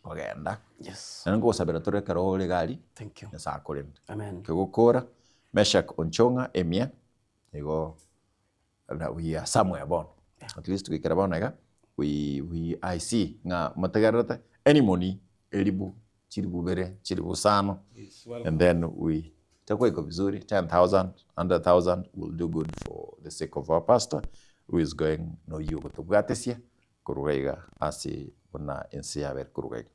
Speaker 1: kogenda.
Speaker 3: Yes.
Speaker 1: Naende nkogosabera tore ekero ore iga aria,
Speaker 3: Thank you.
Speaker 1: Nyasae akorende.
Speaker 3: Amen.
Speaker 1: Kegokora, Meshack Onchong'a emia, igo na we are somewhere bono. At least goikera bono iga, we, we, I see ng'a motegererete any money eribu chiribu ibere, chiribu isano,
Speaker 2: Yes, welcome.
Speaker 1: and then we itakuwa iko vizuri 10,000, 100,000 will do good for the sake of our pastor who is going noyio ogotobwatesia korwa iga ase buna ense yabo ere korwa iga.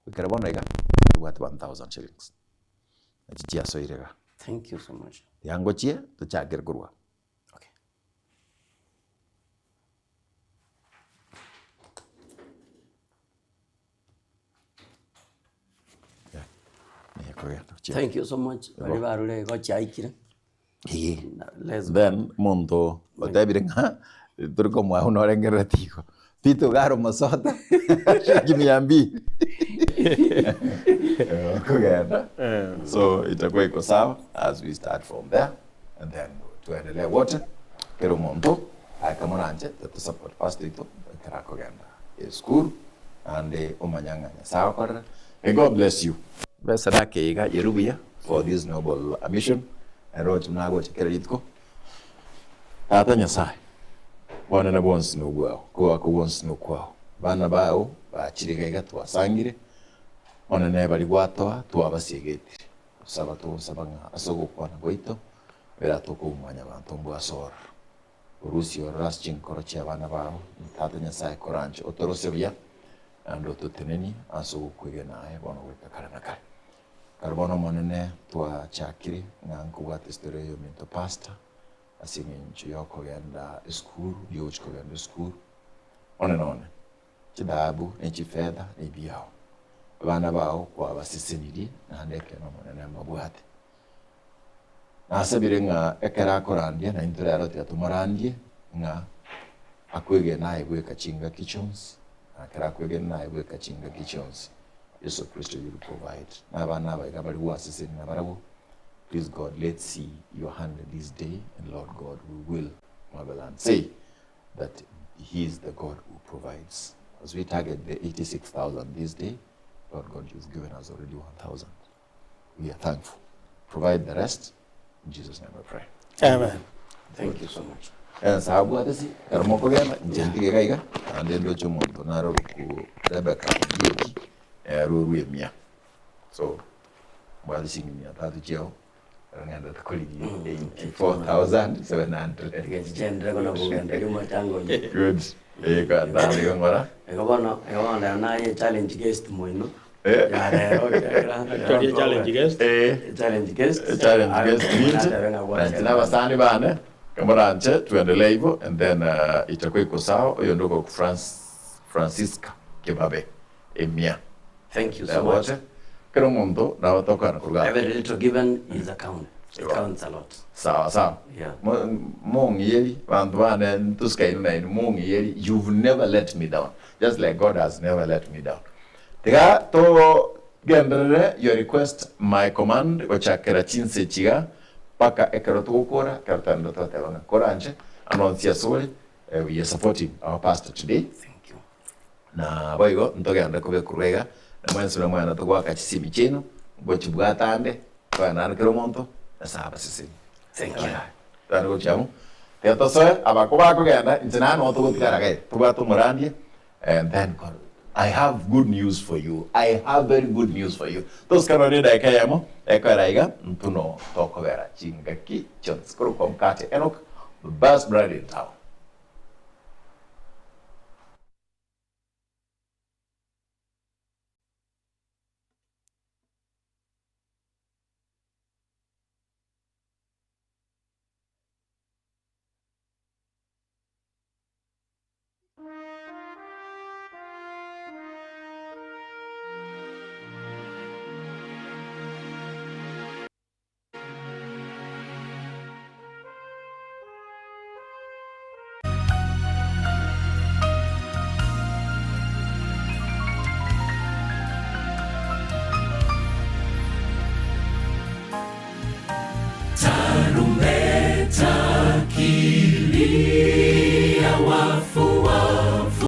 Speaker 1: Goikera bono iga, tobwate 1,000 shillings, nachi chiasoire iga.
Speaker 3: Thank you so much.
Speaker 1: Tiga ngochie tochakere korwa abwo.
Speaker 3: Okay. Thank you so much. Bari barure igo chiaikire. Let's go.
Speaker 1: Then omonto otebire ng'a tori komoa buna orengerereti igo, Peter iga are omosota shilingi mia mbili okogenda so itakuwa iko sawa as we start from there and then tuendelee wote kera omonto ake moranche to support pastor oito ekero akogenda esukuru naende omanya ng'a Nyasaye agokorere. May God bless you. Besa ake iga yerwe buya for this noble mission ere oche buna agocha kera rituko. Tata Nyasaye, obonene bwonsi nobwao, okoboko gwonsi nokwao. Abana bao bachire iga iga twasangire, Omonene baria gwatoa twabasiegetire. Gosaba togosaba ng'a ase ogokwana gwaito beratokobu mwanyabanto mbwase ororo. Orusie ororo ase chinkoro chi'abana bao, Tata Nyasae koranche otorose buya, naende ototenenie ase ogokwegena aye bono goika kare na kare. Kare bono Omonene twachakire ng'a nkobwate story eye ominto pastor ase eng'encho yokogenda esukuru, riogochia kogenda esukuru, one none chidhahabu ne chifetha na ebiao, abana bao kwabasesenirie naende ekeene Omonene mbabwate. Nasabire ng'a ekero akorandia, na intwe rero tiga tomorandie, ng'a akwegene aye bweka chingaki chionsi, na ekero akwegene aye bweka chingaki chionsi, Yeso Kristo you will provide. Na abana aba iga bari gwasesenia nabarabwo, please God let's see your hand this day, and Lord God we will marvel and say that he is the God who provides. As we target the 86,000 this day, Lord God you've given us already 1,000. We are thankful. Provide the rest. In Jesus' name we pray.
Speaker 2: Amen.
Speaker 3: Thank you so much.
Speaker 1: Nyasae abwate si ekero mokogenda inche ntige iga iga naende ndoche omonto nare oroku Rebecca Ondieki ere orwe emia so mbwate shilingi mia tatu chiao ekero ng'endete korigia 84,700
Speaker 3: Tiga chichendere kona kogenderia omochango oyio.
Speaker 1: Good. Eh, kwatandika ng'ora.
Speaker 3: Igo bono, igo bono rero naye challenge guest moino.
Speaker 1: Eh.
Speaker 3: Ya rero ekiagera
Speaker 2: Actually, a challenge guest.
Speaker 1: Eh.
Speaker 3: challenge guest.
Speaker 1: Challenge guest ninche
Speaker 3: Natebe ng'a
Speaker 1: na inche na abasani bane moranche tuendelee igo and then itakuwa iko sawa oyo onde okorokwa Franc Francisca Kibabe emia
Speaker 3: Thank you so much.
Speaker 1: Nabwate kera omonto nabo tokogana korwa abwo.
Speaker 3: Every little given is a count. It counts a lot.
Speaker 1: Sawa sawa.
Speaker 3: Yeah.
Speaker 1: Mong'iyeri banto bane ntusikaine nainwe mong'iyeri you've never let me down just like God has never let me down. Tiga togenderere your request my command gochakera chinsa echi iga mpaka ekero togokora ekero togenda toteba ng'a koranche anonsi asore we are supporting our pastor today.
Speaker 3: Thank you.
Speaker 1: Naboigo ntogende kobe korwa iga, na mwensi buna mwena togoaka chisimi chiaino, ngochibwata ande, togende naende kera omonto, Nyasae abasesenie.
Speaker 3: Thank you.
Speaker 1: Togende gochia amo, tiga tosoe, abakwo bakogenda, inche naye noo togotigara iga, tobwate omorandia, and then God, I have good news for you, I have very good news for you. Tosika nonye edageka eyemo, ekoera iga, intwe noo tokobera chingaki chionsi. Korokwa Mkate Enock, the best bread in town.